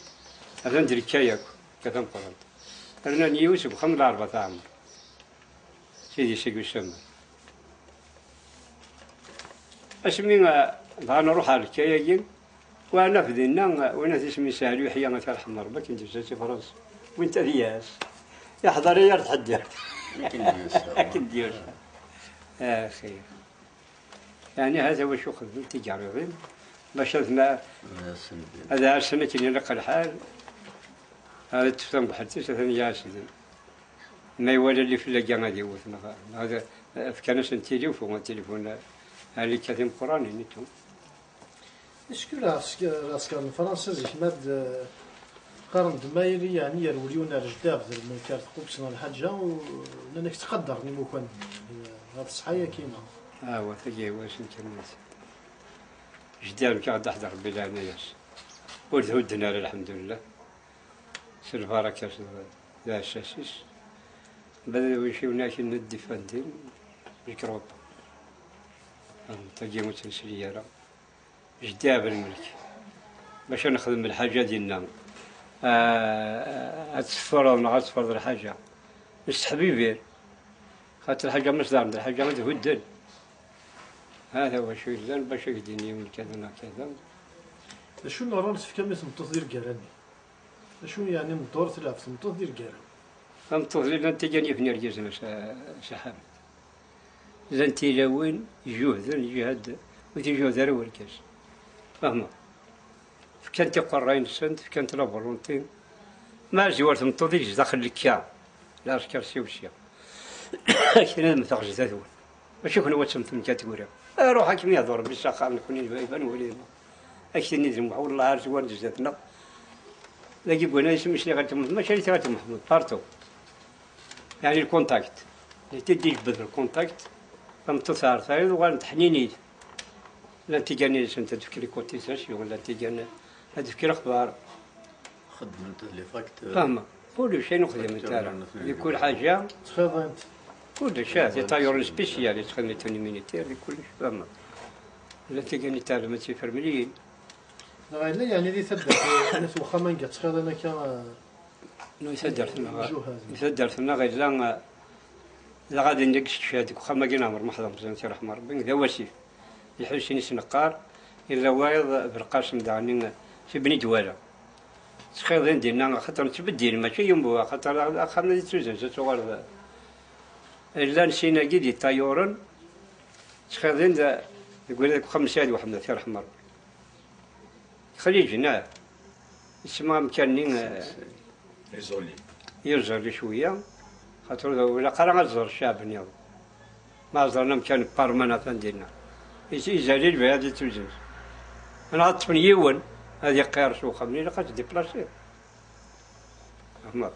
Atan d Lekka yakk. Lekka tameqqrant. Rnan yiwet seg uxxam n Lɛerba Taɛmer. Sidi seg usamer. Asmi, ah, dɣa nruḥ ar Lekka-agi, wa naf dinna, ah, win at isem-is Ɛli Uḥya, ad t-yerḥem Rebbi, akken d-yusa si Fransa. Win ad yas. Iḥḍer-iyi ar tḥeddirt. Akken d-yusa. Akken d-yusa. Axi. Yeɛni, hata wacu xedmen tigerriḍin, bac ad ma-, ad ɛassen akken ilaq lḥal, ad ṭṭef tambuḥelt-is, atan i ɛassen. Ma iwala lifel-agi ad iwet, neɣ, neɣ ad, fkan-asen tilifu, tilifun, alikka timeqqranin, et tout. Est-ce que lɛesker, lɛesker n Fransa zik ma d, qqaren-d ma yili yeɛni yerwel yiwen ar Jeddi Ɛebdelmelk ar Tqubes neɣ lḥaǧa, u nnan-ak ttqadaren imukan-nni, ɣef ṣṣeḥḥa-yaki neɣ? Awa, tagi iwasen kan. Jeddi Ɛebdelmelk ad d-aḥder Rebbi leɛnaya-s. Ur d-hudden ara, lḥemdullah. S lbaraka-s d, d aɛessas-is. Bada wiciwen akin n ddifan din, mikrub. Tagi ur tt-nesli ara. Jeddi Ɛebdelmelk. Bac ad nexdem lḥaǧa dinna. Ah, ad teffreḍ neɣ ad teffreḍ lḥaǧa. Nesteḥbibir. Xaṭer lḥaǧa ma s-d-ɛemmed lḥaǧa ad hudden. Hada wacu yellan bac ad k-d-yini yiwen kada neɣ kada. D acu n rol tefkam i tmeṭṭut di lgara-nni? D acu yeɛni n dduṛ telɛeb tmeṭṭut di lgara? Tameṭṭut-nni llant igan yifen irgazen a Sa-, a Saḥamed. Llant tilawin ijuhden, jihad, ur t-ijuhed ara urgaz. Fehmeḍ? Fkant iqerray-nsent, fkant la volonté. Ma ziwer tmeṭṭut-ik zdaxel lekka, lɛesker siwsiɛ. Akken ad mmteɣ zdat-wen. Mačči kenwi ad temmtem kan tura. Ruḥ akken yehḍu Rebbi s axxam, nekni d baba n wulima. Ak-tini d lmuḥ, wellah ar zwan zdat-neɣ. Dagi wwin isem-is ɣer tmurt, mačči ar ɣer tmurt, partout. Yeɛni lkuntakti. Netta i d-ijebbed lkuntakti. Tameṭṭut ar tayeḍ, uɣalent ḥninit. Llant tigan-nsent ad d-fk les cotisations, llant tigan ad d-fk lexbar. Xeddment les facteurs. Fehmeɣ. Kullec ayen ur xdiment ara. Di kul ḥaǧa. Ttxiḍint. Kullec, ah, di tayeḍ spécial, yettxedmen les militaires, di kullec, fehmeɣ. Llant tigan i tɛellemt tifermliyin. Dɣa yella yeɛni di taddart, n at wexxam anga ttxiḍin akka, eh, No, i taddart-nneɣ, ijuhaden. I taddart-nneɣ yella, eh, dɣa din deg s-tecehhed deg uxxam-agi n Ɛmer Maḥed Amẓiyan, si ṛeḥma Ṛebbi, d awasif. Lḥusin i s-neqqar, yella wayeḍ Belqasem daɣen, eh, si Bni Dwala. Ttxiḍin dinna, axaṭer nettbeddil, mačči yumbu, axaṭer axxam-a di tuzens ad tuɣaleḍ. Llan sin-agi di Ṭayuren, ttxiḍin d-, deg wala deg uxxam n Saɛid Uḥmed, si ṛeḥma Ṛebbi. Xliǧ, neɣ? Isem amkan-nni, eh, Iẓuli. Iẓuli cwiya. Xaṭer ur ilaq ara ad ẓer ccɛeb nniḍen. Ma ẓran amkan n Parman atan dinna. Is-, izali lbaya di tuzens. Neɣ ad ṭṭfen yiwen, ad iqqir s uxxam-nni, ilaq ad tdiplasiḍ. Fehmeḍ?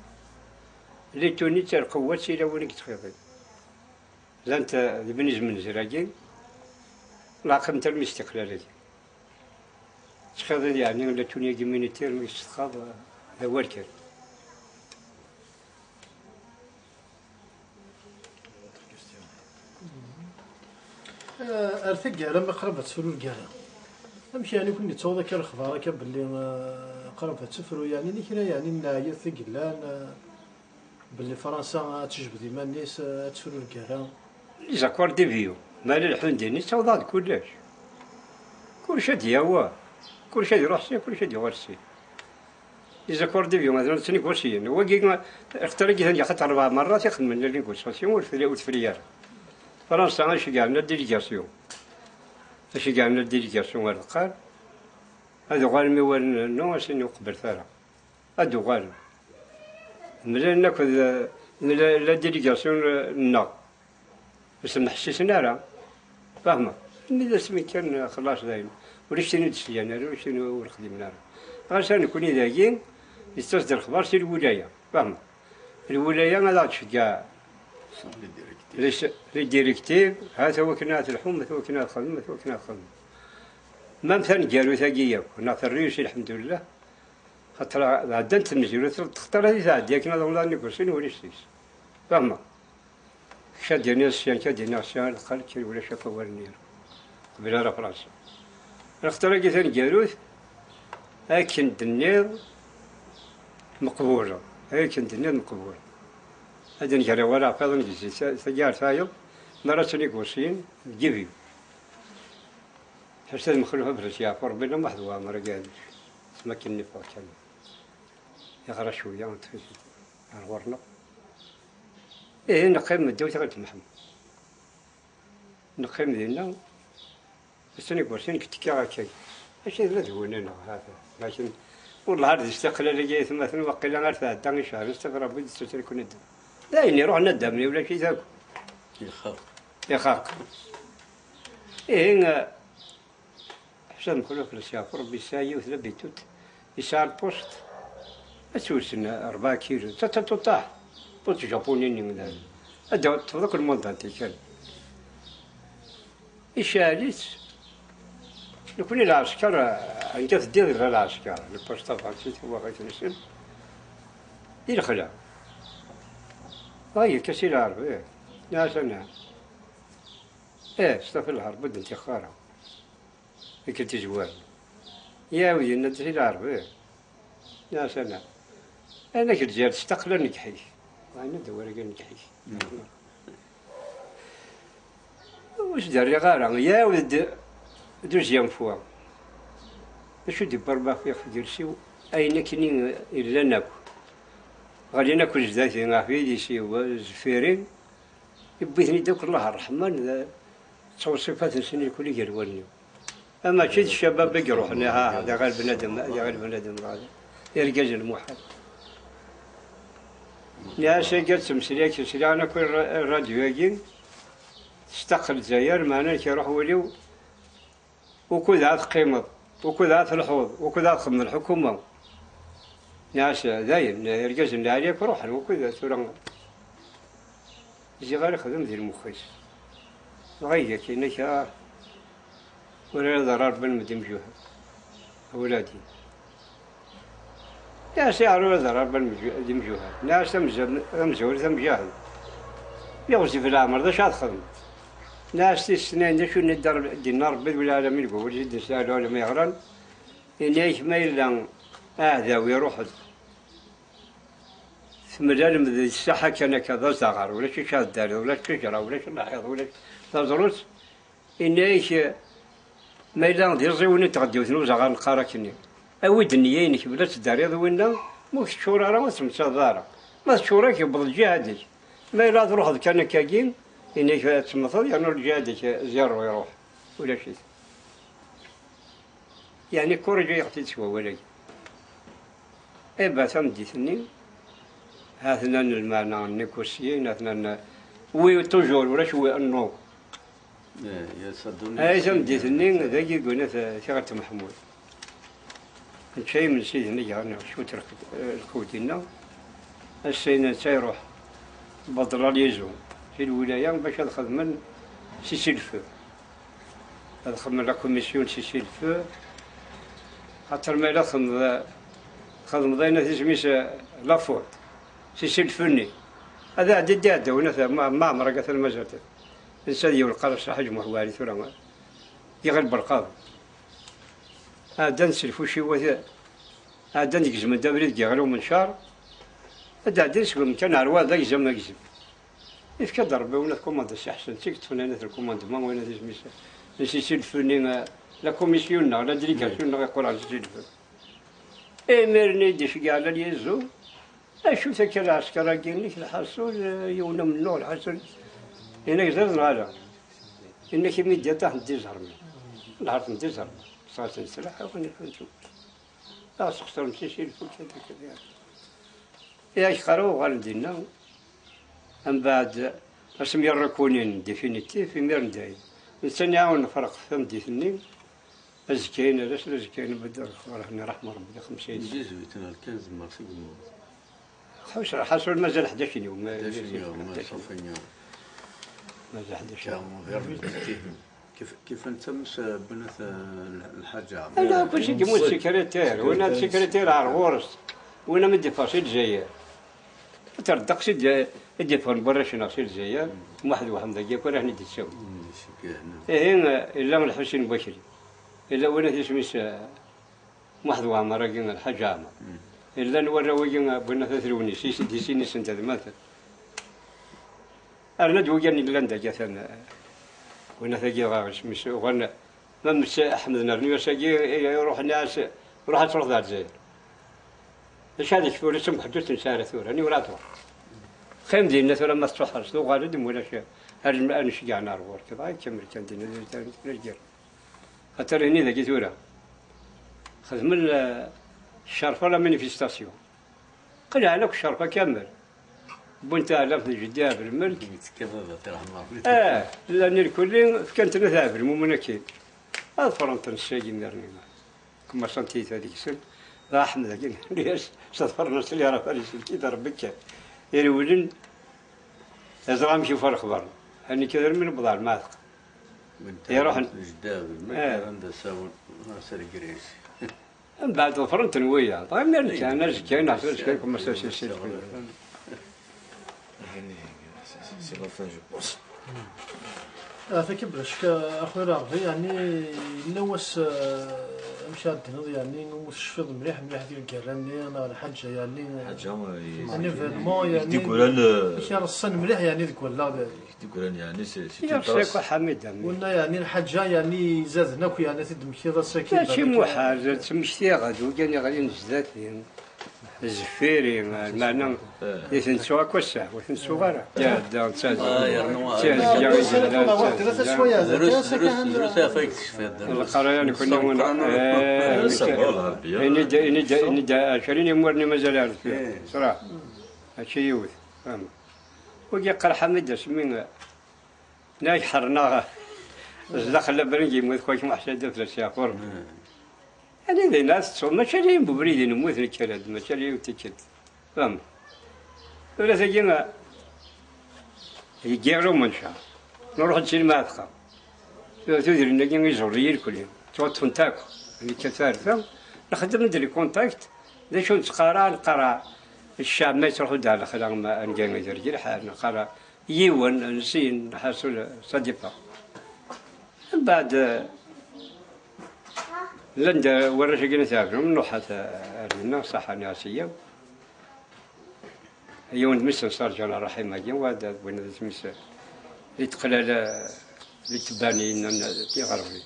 Lituni d tarqewwat si lawan i yettxiḍin. Llant, eh, di Bni Zmenzer-agi, laqent armi s tiqlal-agi. Ttxiḍin, yeɛni, la tunya-agi militaire, mi s-txaḍ, eh, d awal kan. Eh, ar taggara, mi qrib ad tefru lgara, amek yeɛni ken-yettaweḍ akka lexbar akka belli, eh, qrib ad tefru, yeɛni, n kra, yeɛni, n leɛyat i yellan, eh, belli Fransa ad tejbed iman-is, ad tefru lgara. Les accords d'Évian, ma la lḥun din, yettaweḍ-aɣ-d kullec. Kullec ad d-yawi, kullec ad iruḥ syin, kullec ad yuɣal syin. Les accords d'Évian, ad ttnegusyin. Wagi, lxeṭṭer-agi, atan yaxaṭer rebɛa merrat i xedmen la négociation, ur tefri, ur tefri ara. Fransa, ad ceggɛen la délégation. Ad ceggɛen la délégation ar deqqal. Ad uɣalen mi war nennu, ad sen-uqbel tara. Ad d-uɣalen. Mlalen akked, eh, la, la délégation, eh, nneɣ. Ur sen-ḥessisen ara. Fehmeɣ. Mi d asmi kan, eh, xellas dayen. Ulac tin ur d-slan ara, ulac tin ur xdimen ara. Ɣas a nekni dagi, yettas-d lexbar si lwilaya. Fehmeɣ. Lwilaya ad aɣ-d-tceggeɛ. Les, les directives, ha-t-a wakken ad telḥum, ha-t-a wakken ad txedmem, ha-t-a wakken ad txedmem. Même taneggarut-agi yakk, neɣ terri-yas, lḥemdullah, xaṭer ɛeddant tmezrut, textar ad tɛeddi akken ad awḍen négocier, ulac deg-s. Fehmeɣ. Kečč ad d-tiniḍ syan, kečč ad d-iniɣ syan, lqal kan ulac akk awal-nni. Qbel ara Fransa. Lxeṭṭer-agi taneggarut, akken d-tenniḍ meqbul. Akken d-tenniḍ meqbul. Ad d-nger awal ɣef wayeḍ n zik, ta-, tagi ar tayeḍ, mi ara ttnigusyin, deg ibi. Ḥaca ad Mexluf ad fell-as yeɛfu Rebbi, la Muḥ d Waɛmer agi ɛeddac. Tma akken neffeɣ kan. Yeɣra cwiya, ar ɣur-neɣ. Ihi neqqim ddaw tiɣilt n Mḥemmed. Neqqim dinna, ass-a nekk wersin k-tekkiɣ akka. Acu d ladwuna-nneɣ, ha-t-a. Lakin, wellah ar d istiqlal-agi aytmaten, waqila ar tɛedda i cehṛ, s tafra wid d-ttutri kun-id. D ayen iruḥen ad d-amni, ulac-it akk. Ixaq. Ixaq. Ihi, eh, Ḥsen Mexluf, ad s-yeɛfu Rebbi, yesɛa yiwet la bitut, yesɛa lpuṣt, ad tt-wsen rebɛa kilu, d ta-, ta-, tuṭaḥ, puṣt japuni-nni, ad d-teṭṭfeḍ akk lmundant kan. Icɛel-itt, nekni lɛesker, anga teddiḍ yella lɛesker, lpuṣt tabansit, tawaɣit-nsen, di lexla. Dɣa yekka si lɛerb, ih, nniɣ-as anɛam. Ih, s tafel lɛerb ur d-ntixx ara. Akken tizwar. Yaw, yenna-d si lɛerb, ih. Nniɣ-as anɛam. Ayen ak-d-zerret s taqla n nnekḥ-ik. Yenna-d awal-agi n nnekḥ-ik. Ur s-d-rriɣ ara, yɛawed-d deuxième fois. D acu d-iwwi Rebbi ɣef iɣef iles-iw? Ayen akkenni yellan akk. Ɣlin akk zdat-i, ɣef yidis-iw, zeffir-i. Yewwi-ten-id akk Allah ṛṛeḥman, d ttewṣifat-nsen irkul i gar wallen-iw. Mačči d ccabab i iruḥen, ha, d aɣal bnadem, d aɣal bnadem, d irgazen lmuḥal. Nniɣ-as, akka ttmeslayen, sliɣ akk i rra-, rradyu-agi, testeq Lezzayer, meɛna nekk iruḥ wul-iw, wukud ad teqqimeḍ, wukud ad telḥuḍ, wukud ad txedmeḍ lḥukuma. Nniɣ-as, dayen, irgazen n lɛali akk ruḥen, wukud tura ziɣ ara ixdem di lmux-is. Dɣa iga akken akka, ur ara d-rra Rebbi lmed imjuhad. A wladi. Nniɣ-as, ayɣer ur ara d-rra Rebbi lmed imjuhad? Nniɣ-as, tamezwarut, tamezwarut, a mjahid. Mi ɣezzif leɛmer, d acu ad txedmeḍ? Nniɣ-as, tis snin, d acu i d-yenna Rebbi d wul ɛalamin deg wawal i d-nesla lɛulama yeɣran? Yenna-ak, ma yella aɛdaw iruḥ-d, temlalem di ssaḥa kan akka d azaɣar, ulac acu ad d-tariḍ, ulac ttejra, ulac lḥiḍ, ulac taẓrut. Yenna-ak, ma yella d iẓiwen i tɣeddiwt n uzaɣar neqqar akkenni, awi-d nniya-inek bla ttdariḍ winna, ma ur teččur ara ur temmteḍ ara. Ma teččur-ak yewweḍ lǧihad-ik. Ma yella truḥeḍ kan akkagi, yenna-ak ad temmteḍ, yernu lǧihad-ik zéro iruḥ. Ulac-it. Yeɛni, corriger-aɣ-t-id s wawal-agi. Eh ben, tameddit-nni, ha-ten-an lmeɛna n négocier, ha-ten-an, oui, toujours, ulac oui, non. Eh, ya, ça donne Ay, tameddit-nni, dagi deg unat, eh, Tiɣilt Meḥmud. Nečča imensi dinna, gar-aneɣ cwiṭ lqut, eh, lqut dinna. Ass-a netta iruḥ Bedr Alizu si lwilaya bac ad xedmen cessez-le-feu. Ad xedmen la commission cessez-le-feu. Xaṭer ma yella txedmeḍ, txedmeḍ ayen at isem-is, eh, la faute. Cessez-le-feu-nni. Ad iɛeddi d iɛdawen, at Ma-, Maɛmer, akka, atan mazal-t. Netta ad yewleq ara s Lḥaǧ Muḥ Waɛli tura. Iɣil belqaḍ. Ɛeddan s lfuciwat, ɛeddan gezmen-d abrid deg Iɣil Umencar. Ad d-ɛeddin seg umkan ar wa d agzam, agzam. Ifka-d Rebbi win ad kumandent si Ḥsen, d tig ṭṭfen ayen at lkumandman, win ad isem-is, n cessez-le-feu-nni, eh, la commission-nneɣ, la délégation-nneɣ iqqur ɣer cessez-le-feu. Imir-nni i d-iceggeɛ Lal Yezu, acu-t akka lɛesker-agi-nnek, lḥaṣul, eh, yiwen amennuɣ, lḥaṣul, yenna-k ẓriḍ neɣ ala? Yenna-k immédiat ad ten-id-izermen. Nehṛ ten-id-izermen. Ṣṣaḥa n sslaḥ, awen lḥuǧu. Ad sexṣren si si lfulk, akka, akka. Yak xara uɣalen dinna, mbeɛd asmi rrakunin définitif, imiren dayen. Netta iɛawen nefreq tameddit-nni, azekka-in ar ass n azekka-in, bedder lexbar, ḥni raḥma Rebbi, di xemsa yis. Dix-huit neɣ quinze mars i yemmut. Ḥus, ḥaṣul mazal ḥdac n yum, Ḥdac n yum, ḥdac n yum. Ṣafi. Mazal ḥdac n yum. Kif, kif netta mec, eh, bnat, eh, lḥaǧa. Ala, kullec i yemmut sekretir, win ad sekretir ar ɣur-s, win am d-iffeɣ si Lezzayer. Ad terdeq si d-, i d-iffɣen n warrac-nneɣ si Lezzayer, Muḥ d Weḥmed dagi akk ara ten-id-yessawel. Mm, ihi, eh, yella Lḥusin Bakri, yella win at isem-is, eh, Muḥ d Weɛmer-agi, Lḥaǧ Ɛmer. Mm. Llan warraw-agi, eh, win at At Lewnis, is-, di sin-nsen d atmaten. Rna-d wigad yellan dagi, atan, eh, winat-agi dɣa isem-is uɣen, ma mmet Ḥmed n Rnu ass-agi, eh, ruḥen-as, ruḥ ad truḥeḍ ar Lezzayer. D acu ad ikfu ula d tamḥeddut n sara tura, aniwer ad truḥ? Qqim dinna tura, ma tettuḥerseḍ, uɣal-d, ma ulac, ar, ar nceggeɛ ar ɣur-k, dɣa ikemmel kan dinna, d, d, d, d, xaṭer ini dagi tura, xedmen, eh, ccerfa la manifestation. Qelɛen akk ccerfa kamel. Wwin taɛlamt n jeddi Ɛebdelmelk. Yettekka baba, tirḥem Rebbi. Eh, llan irkelli, fkan-ten at Ɛebdelmumen akkin. Ad ḍefren-ten ssagi imir-nni. Kemmerṣant tiyita deg-sen. D Aḥmed-agi, s ḍefren-as tili ara farisin, kid Rebbi kan. Irewlen, iẓra amek yufa lexbar. Hani kid armi newweḍ ar lmeɛteq. Iruḥen. Jeddi Ɛebdelmelk, eh, anda sawen, s regret. Mbeɛd ḍefren-ten wiyaḍ. Imir kan azekka neɣ azekka kemmerṣant tiyita. C'est, c'est la fin, je pense. Ah, taki bla ccek, a Xuya Raɣbi, yeɛni yella wass, eh, Amek ara d-tiniḍ, yeɛni, umi tecfiḍ mliḥ, mliḥ di lgerra-nni neɣ lḥaǧa, yeɛni, ḥaǧa, un événement, yeɛni, d-igran, eh, amek ara ṣṣan mliḥ, yeɛni, deg wallaɣ d-, d-igran, yeɛni, c'est, c'est une trace. Ḥamid, amin. Winna, yeɛni, lḥaǧa, yeɛni, izaden akk, yeɛni, ad t-id-temkiḍ ass-agi. Mačči muḥal, ttmektiɣ-d, wigani ɣlin zdat-i. Zeffiri, lmeɛna, eh, i ten-ttuɣ akk ass-a, ur ten-ttuɣ ara. Tiɛedda, d taɛedda. Ah, yernu d tiɛedda, d tiɛedda. Drus, drus, drus ɣef ay tecfiḍ, drus. Leqraya nekni, eh, ini-d, ini-d, ini-d ɛecrin imwarni mazal ar deffir. Eh. Ṣṣraḥ. Mačči yiwet. Fehmeḍ. Wagi yeqqar Ḥamid asmi, nag ḥernaɣ zdaxel abrid yemmut Xwak Muḥ Saɛid Afras Yeɛqur. Hmm. Ani dinna tettuḍ, mačči ala yiwen ubrid i nemmut nekker-d, mačči ala yiwen tikkelt. Fehmeḍ? Tura tagi, yeggi ɣer umencar. Nruḥ-d si lmeɛtqa. Tura tudrin-agi iẓur-iyi irkelli. Ttwaṭṭfent akk. Nekka tarta. Nxeddem-d les contacts. D acu nettqara, neqqar ccɛeb ma yettruḥu-d ar lexla, ma anga idergi lḥal, neqqar yiwen, sin, ḥasul, ça dépend. Mbeɛd, eh, llan-d warrac-agi n At Ɛebdum, nruḥ ar, ar dinna, ṣaḥa n Ɛisiya. Yiwen d mmi-s n Sarǧan Ṛaḥim-agi, wa d win d mmi-s di teqlala, di tebbanin n, n tiɣerbi.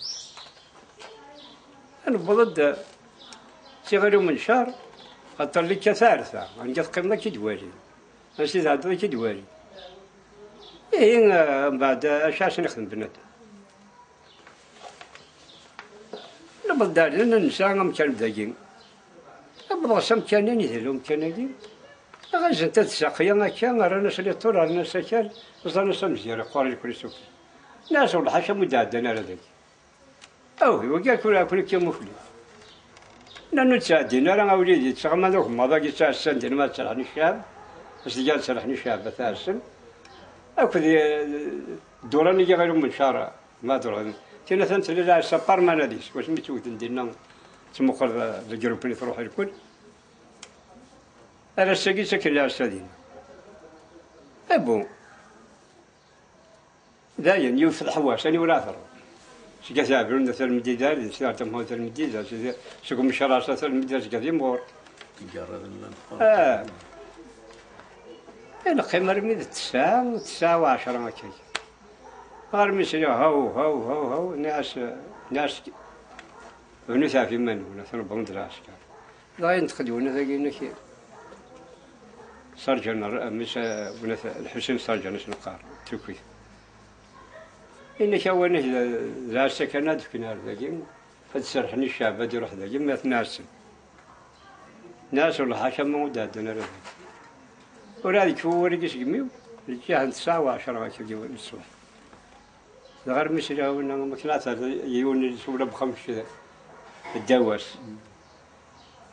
Newweḍ-d s iɣil umencar, aṭṭer li kkat ar ta, anga teqqimeḍ ad k-id-wali. Ansi tɛeddaḍ ad k-id-wali. Ihi, eh, mbeɛd, eh, acu ara s-nexdem bnadem? Newweḍ-d ar din, nesɛa amkan dagi. Newweḍ s amkan-nni, yella umkan-agi. Ɣazent ad saqya akka, rran-as les tours, rran-as akal, ẓẓan-as amezgar, iqqur irkel s ufus. Nniɣ-as, wellah, ḥaca mu d-ɛeddan ara dagi. Awhi, wagi akk ur ɛekkun akka mufli. Nnan ur ttɛeddin ara, a wlidi, ttɣaman d ugemmaḍ-agi ttɛassan din ma tterḥen ccɛeb, zgan tterḥen ccɛeb ad t-ɛassen. Akked, eh, ddura-nni ɣer umencar, ma ddura. Tin atan tella lɛassa parmanadis, wasmi tt-wten dinna, ttmuqul d, d lgrup-nni truḥ irkul. Ar ass-agi ttaken lɛassa dinna. Eh bon. Dayen, yiwet lḥewwas, aniwer ara terreḍ? Seg At Ɛebdun d At Lmedida, d Sidi Ɛebd Mḥemmed At Lmedida, seg, seg Umecras At Lmedida, seg At Imɣur. Igarraden llan qqaren. Ah. I neqqim armi d ttesɛa, ttesɛa u ɛecra akka. Armi sliɣ haw, haw, haw, haw, nniɣ-as, nniɣ-as, bnut ɣef iman-nwen, atan wwḍen-d lɛesker. Dɣa yenṭeq-d winna dagi-inek, Sarǧan, mmi-s, winna Lḥusin Sarǧan, as-neqqar, d tukit. Inek awanek d, d lɛassa kan ad d-fken ar dagi, ad serḥen i ccɛeb ad iruḥ dagi, ma ten-ɛassen. Nniɣ-as, wellah, ḥaca ma ur d-ɛeddan ara dagi. Ur ad yekfu wawal-agi seg imi-w, lǧiha n tesɛa u ɛecra akka n ṣṣbeḥ. Dɣa armi sliɣ winna, am akken ad terr yiwen n ula bxemc ddaw-as.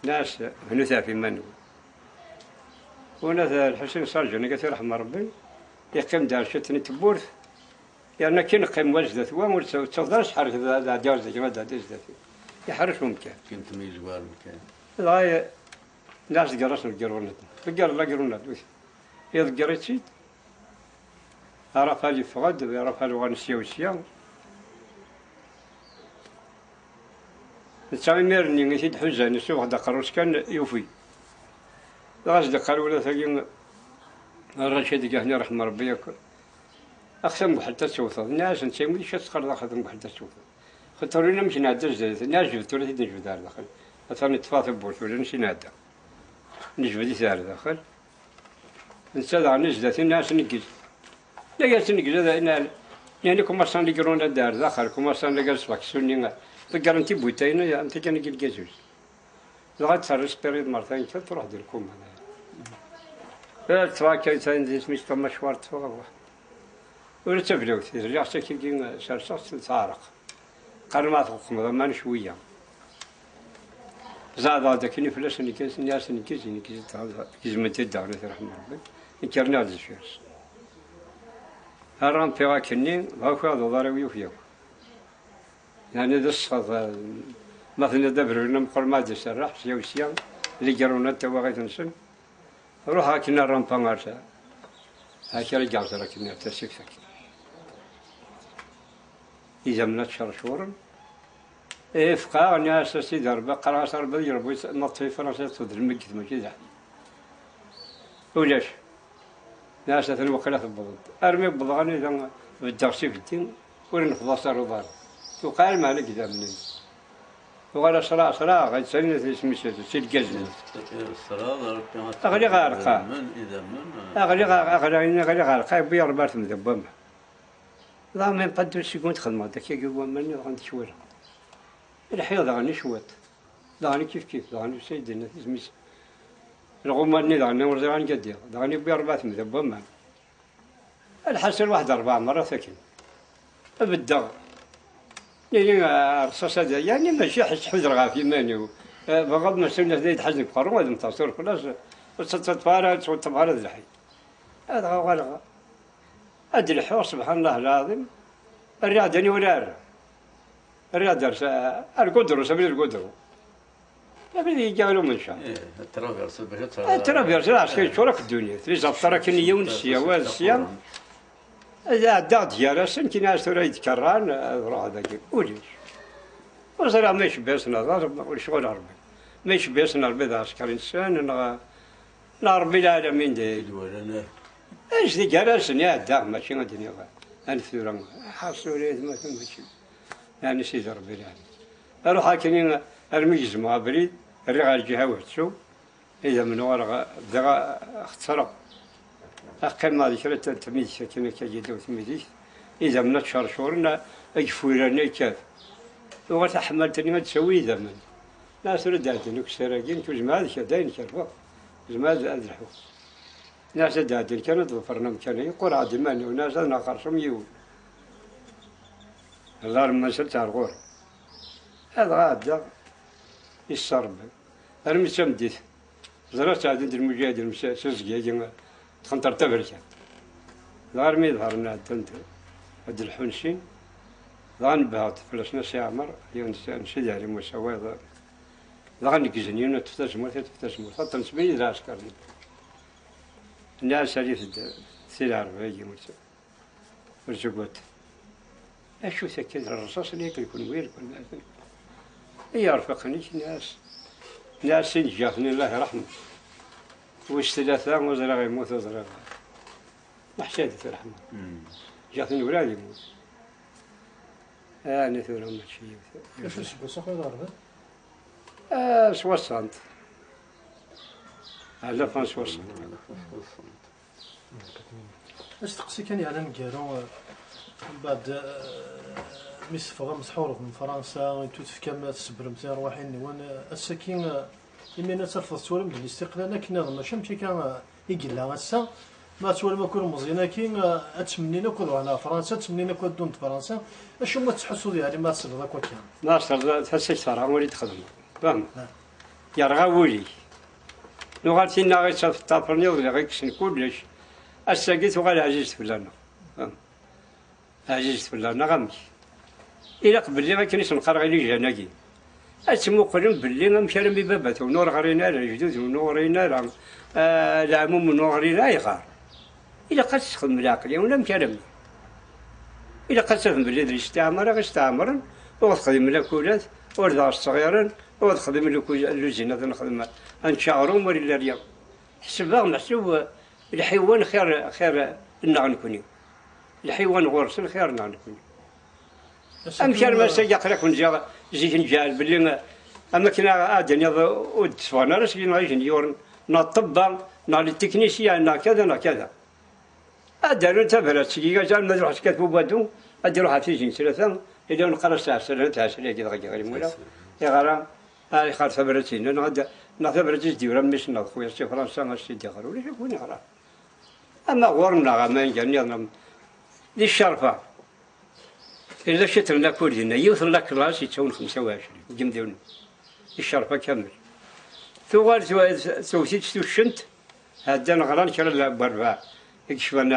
Nniɣ-as, bnut ɣef iman-nwen. Winna Lḥusin Sarǧan, ad t-iṛḥem Ṛebbi, yeqqim-d ar ciṭ n tewwurt, yerna akken neqqim wa zdat wa, ur tt-, ur ttaɣeḍ ara ssḥerk ad ɛeddiɣ zdat-i, ad ɛeddiɣ zdat-i. Iḥrec umkan. Akken temyezwar umkan. Dɣa, nniɣ-as, ḍegger-as lgirunad. Ḍegger lagirunad, wi. Iḍegger-itt-id. Arafal yeffeɣ-d, Arafal uɣalen sya u sya. Netta imir-nni i t-id-ḥuzan, isubeɣ-d aqerru-s kan, yufi. Dɣa as-d-iqqar ula tagi, Rracid deg ahni, ṛeḥma Ṛebbi yakk. Ax tamguḥelt ad tewteḍ. Nniɣ-as, netta yemmut, acu ad teqqareḍ ax tamguḥelt ad tewteḍ? Xaṭer win amek nɛedda zdat, nniɣ-as, jbed tura ad t-id-nejbed ar daxel. Atan iṭṭef-aɣ tawwurt, ula nsi nɛedda. Nejbed-it ar daxel. Netta daɣen zdat-i, nniɣ-as, neggez. Nniɣ-as, neggez, ad, nniɣ-, nniɣ-, kumaṣan lgirunad ar daxel, kumaṣan lgaz s laksuni, ḍeggren tibbutayin, am tagi n lgazuz. Dɣa ad terr ispirid mertayen kan, truḥ di lkuma. Eh, ṭṭfeɣ akka, atan d isem-is tamacwart, ṭṭfeɣ, ruḥ. Ur d tablawt, rriɣ-tt akkagi, serseɣ-tt, teɛreq. Qqaren ma tqeqmeḍ aman cwiya. Zeɛḍeɣ-d akken i fell-as, neggez, nniɣ-as neggez, neggez, gezment-id daɣen, ad t-iṛḥem Ṛebbi. Nekker nniɣ-d deffir-s. Arrampiɣ akkenni, dɣa ukiɣ d uḍar-iw yuki akk. Yeɛni d ṣṣeḥ, ma tenniḍ d abrurri ameqqran ma ad d-iserreḥ, sya u sya, ligruna n tawaɣit-nsen. Ruḥeɣ akken ar rampa ar ta, akka i yeɛẓer akken ar tasift akken. Idammen ad tcercuren, Ifeq-aɣ, nniɣ-as: "A Sidi Ṛebbi, qqareɣ-as Ṛebbi ad yeṛbu, ma teṭṭef-iyi Fransa ad tedlem deg tmacint." "Ulac." Nniɣ-as: "Atan waqila tewwḍeḍ." Armi wwḍeɣ anida beddeɣ s ibeddi, ur nefḍas ara uḍar. Tuqeɛ lmeɛna deg idammen-nni. Tuɣal asraɛ, asraɛ, ɣa yettali isem-is, si lgaz-nni. Ɣliɣ ɣer lqaɛ. Ɣliɣ ɣer, ɣliɣ, ɣliɣ ɣer lqaɛ, yewwi-yi Ṛebbi ar temda n waman. Dɣa même pas deux secondes xedmeɣ-d akkagi waman-nni, dɣa n-t-cwaleɣ. Lḥiɣ daɣen i cwiṭ. Daɣen kif kif, daɣen usa-yi-d yenna tisem-is. Lɣuma-nni daɣen ur ẓriɣ anga ddiɣ. Daɣen yewwi Ṛebbi ar temda n waman. Lḥaṣel, waḥed ṛebɛa merrat akken. Beddeɣ. Nini, ah, rṣaṣ ad, yani mačči ḥess ḥudreɣ ɣef yiman-iw. Ah, bɣiɣ ad ma sunat d ay d-ḥazen deg uqerru, ad mmteɣ s urfel-as, ur tt-ttaṭṭaf ara, ur tt-ttaṭṭaf ara d lḥi. Ad uɣaleɣ ad d-lḥuɣ, subḥan Allah lɛaḍim. Rriɣ-d aniwer ara. Rriɣ-d ar, ar Gudru, s abrid n Gudru. Abrid yegga ɣer umenca. Ih, ad traverseḍ bac ad terreḍ. Ad traverseḍ, ɛas kan yeččur akk ddunit. Les abṭar akken yiwen sya, wa d sya. Ad ɛeddaɣ-d gar-asen, kini-as tura i d-kerran, ad ruḥeɣ dagi. Ulac. Ur ẓriɣ ma icebba-yasen aḍar, ur ccɣel Ṛebbi. Ma icebba-yasen Ṛebbi d aɛsekṛi-nsen, neɣ, neɣ Ṛebbi lɛalamin d. Ur d-walan ara. Acu di gar-asen iɛedda, mačči ad d-iniɣ. Anef tura, ḥaṣul aytmaten mačči. Yeɛni Sidi Ṛebbi lɛali. Ruḥ akken armi gezmeɣ abrid, rriɣ ɣer lǧiha-w ḥettu, idammen uɣaleɣ bdiɣ xettreɣ. Qqimeɣ di kra n tmidit akken akka yeddaw tmidit, idammen ad ččercuren, ageffur yerna yekkat. Tuɣal taḥemmalt-nni ad d-tawi idammen. Nniɣ-as tura d-ɛeddan ukessar-agi, nekk ur zmireɣ ad k-, dayen kerfeɣ. Zemreɣ ad, ad lḥuɣ. Nniɣ-as ad d-ɛeddan kan ad ḍefren amkan-agi, qqureɣ-d iman-iw, nniɣ-as ad neɣ xerṣum yiwen. Ḍarem ma nsel ɣer ɣur-i. Adɣa ɛeddaɣ, yesser Ṛebbi. Armi d tameddit, ẓriɣ ttɛeddin-d lmuǧahidin s, s uzgi-agi, txenṭer taberkant. Dɣa armi ḍharen ɛeddan-d ad d-lḥun sin, dɣa nebbheɣ-d fell-asen a Si Ɛmer, yiwen n, n Sidi Ɛli Musa, wayeḍ, dɣa neggzen yiwen, ad tef tazemmurt, ad tef tazemmurt, ad tensmini d lɛesker-nni. Nniɣ-as alit-d si lɛerba-agi, ur tt-, ur ttagad. Acu-t akka d rrṣaṣ-nni akken kunwi, akken i yerfiqen-ik, nniɣ-as, nniɣ-as sin ǧǧiɣ-ten, Allah iṛḥem. Wis tlata, ur ẓriɣ yemmut, ur ẓriɣ. Meḥsadi, tirḥma. Mm. Ǧǧiɣ-ten ula ad yemmut. Ɛni tura mačči yiwet. Acu iseggasen akk ad ɣerben? Ah, soixante. À la fin soixante. Asteqsi kan yeɛnan garu, eh, mbeɛd, eh, mi teffɣem tḥurfem Fransa, i tut-tefkam, tsebrem tirwaḥin-nwen, eh, ass-agi, eh, imi ad tafeḍ tettwalim-d listiqlal akken nniḍen, mačči amek akka, eh, i yella ass-a. Ma tettwalim akk ilmeẓyen-agi, eh, ad ttmennin akk ad ruḥen ɣer Fransa, ad ttmennin akk ad ddun d Fransa. Acimi ur tettḥussuḍ yeɛni ma tesleḍ akk akka? Nasser, tasagt terɣa ur i d-xedmeɣ. Fehmeḍ? Ah. Yerɣa wul-ik. Nuɣal tinna i tt-, tafrniḍ, lliɣ i yessen kullec. Ass-agi tuɣal ɛzizet fell-aneɣ. Ɛzizet fell-aneɣ amek? Ilaq belli akken i sen-qqareɣ i lijan-agi, ad tmuqlem belli amek armi baba-twen ur ɣrin ara, lejdud-nwen ur ɣrin ara, ah, leɛmum-nwen ur ɣrin ara, ayɣer? Ilaq ad tesxedmem leɛqel-nwen amek armi. Ilaq ad tafem belli d listiɛmar i ɣ-isteɛmren, ur ɣ-texdim lakulat, ur d ɣ-sseɣiren, ur ɣ-texdim luku-, lluzinat ad nexdem, ad nečč aɣrum, ur illi ara. Ḥesbeɣ meḥsub, eh, lḥiwan xir, xir, eh, nneɣ nekni. Lḥiwan ɣur-sen xir nneɣ nekni. Amek arma ass-agi aql-aken ziɣ zik nǧeɛl belli, eh, am akken a, ad d-tiniḍ, eh, ur d-tteffɣen ara seg ineɣ ijenyuren, neɣ ṭṭebba, neɣ les techniciens, neɣ kada, neɣ kada. Ad d-rrun tabrat seg iga, arma d ruḥ skat Bubadu, ad d-iruḥ ɣef Tizi n Tlata, illa neqqar-as Ɛeslama, Ɛeslama-agi dɣa ɣer imula, iɣara, ah, ixar tabrat-inna, neɣ ad, neɣ tabrat i s-d-yura mmi-s-nneɣ d xuya si Fransa, ad s-t-id-iɣer, ulac akk win iɣran. Ama ɣur-neɣ, ama anga nniḍen, am, di ccerfa, illa ciṭ n lakur dinna, yiwet n la classe yettawin xemsa u ɛecrin, deg yimdawen, di ccerfa kamel. Tuɣal tu-, tewwet-itt tuccent, ɛeddan ɣran kra n werbaɛ, i yecban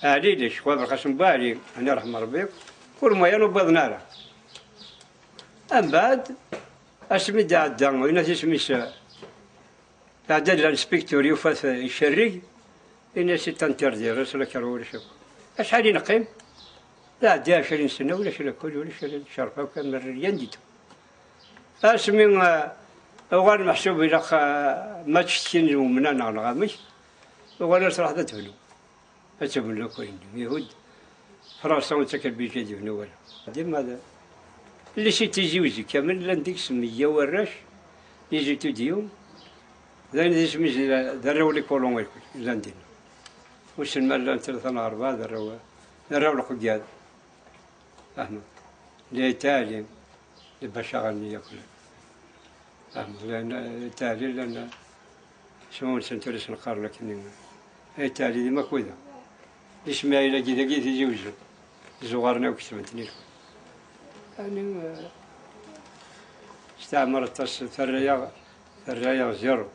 Ɛli Lec, Xwa Belqasem Buɛli, ad iṛḥem Ṛebbi, ur mwayan ur wwiḍen ara. Ambeɛd, asmi d-iɛedda, yenna-t isem-is, iɛedda-d l'inspecteur, yufa-t icerreg, yenna-as c'est interdit, reste la carrière, ulac akk. Acḥal i neqqim? Iɛedda ɛecrin sena, ulac lakul, ulac ccerfa, akk am rien du tout. Asmi, eh, uɣal meḥsub ilaq, eh, ma ttcetkin lmumna neɣ neɣ amek, uɣal ar truḥeḍ ad tebnu. Ad tebnu akk ayen-nni. Ihud, Fransa ur ttaka lbijja ad yebnu wara. Dima d, les Tizi Uzzu kamel, llan deg-s meyya warrac, les étudiants, d ayen d isem-is d, d arraw n les colons akk, llan dinna. Wissen ma llan tlata neɣ rebɛa d arraw, d arraw n lqeggad. Fehmeḍ? Llan yettɛalin, lbacaɣa-nni yakk llan. Fehmeḍ? Llan, eh, yettɛalin, llan, eh, isem-nsen tura sen-qqaren akken, eh, yettɛalin di Makuda. Di Smaɛil-agi dagi, Tizi Uzzu. Zuɣaren akk ketben-ten-id. Ani, eh, steɛmer aṭas, terra-yaɣ, terra-yaɣ zéro.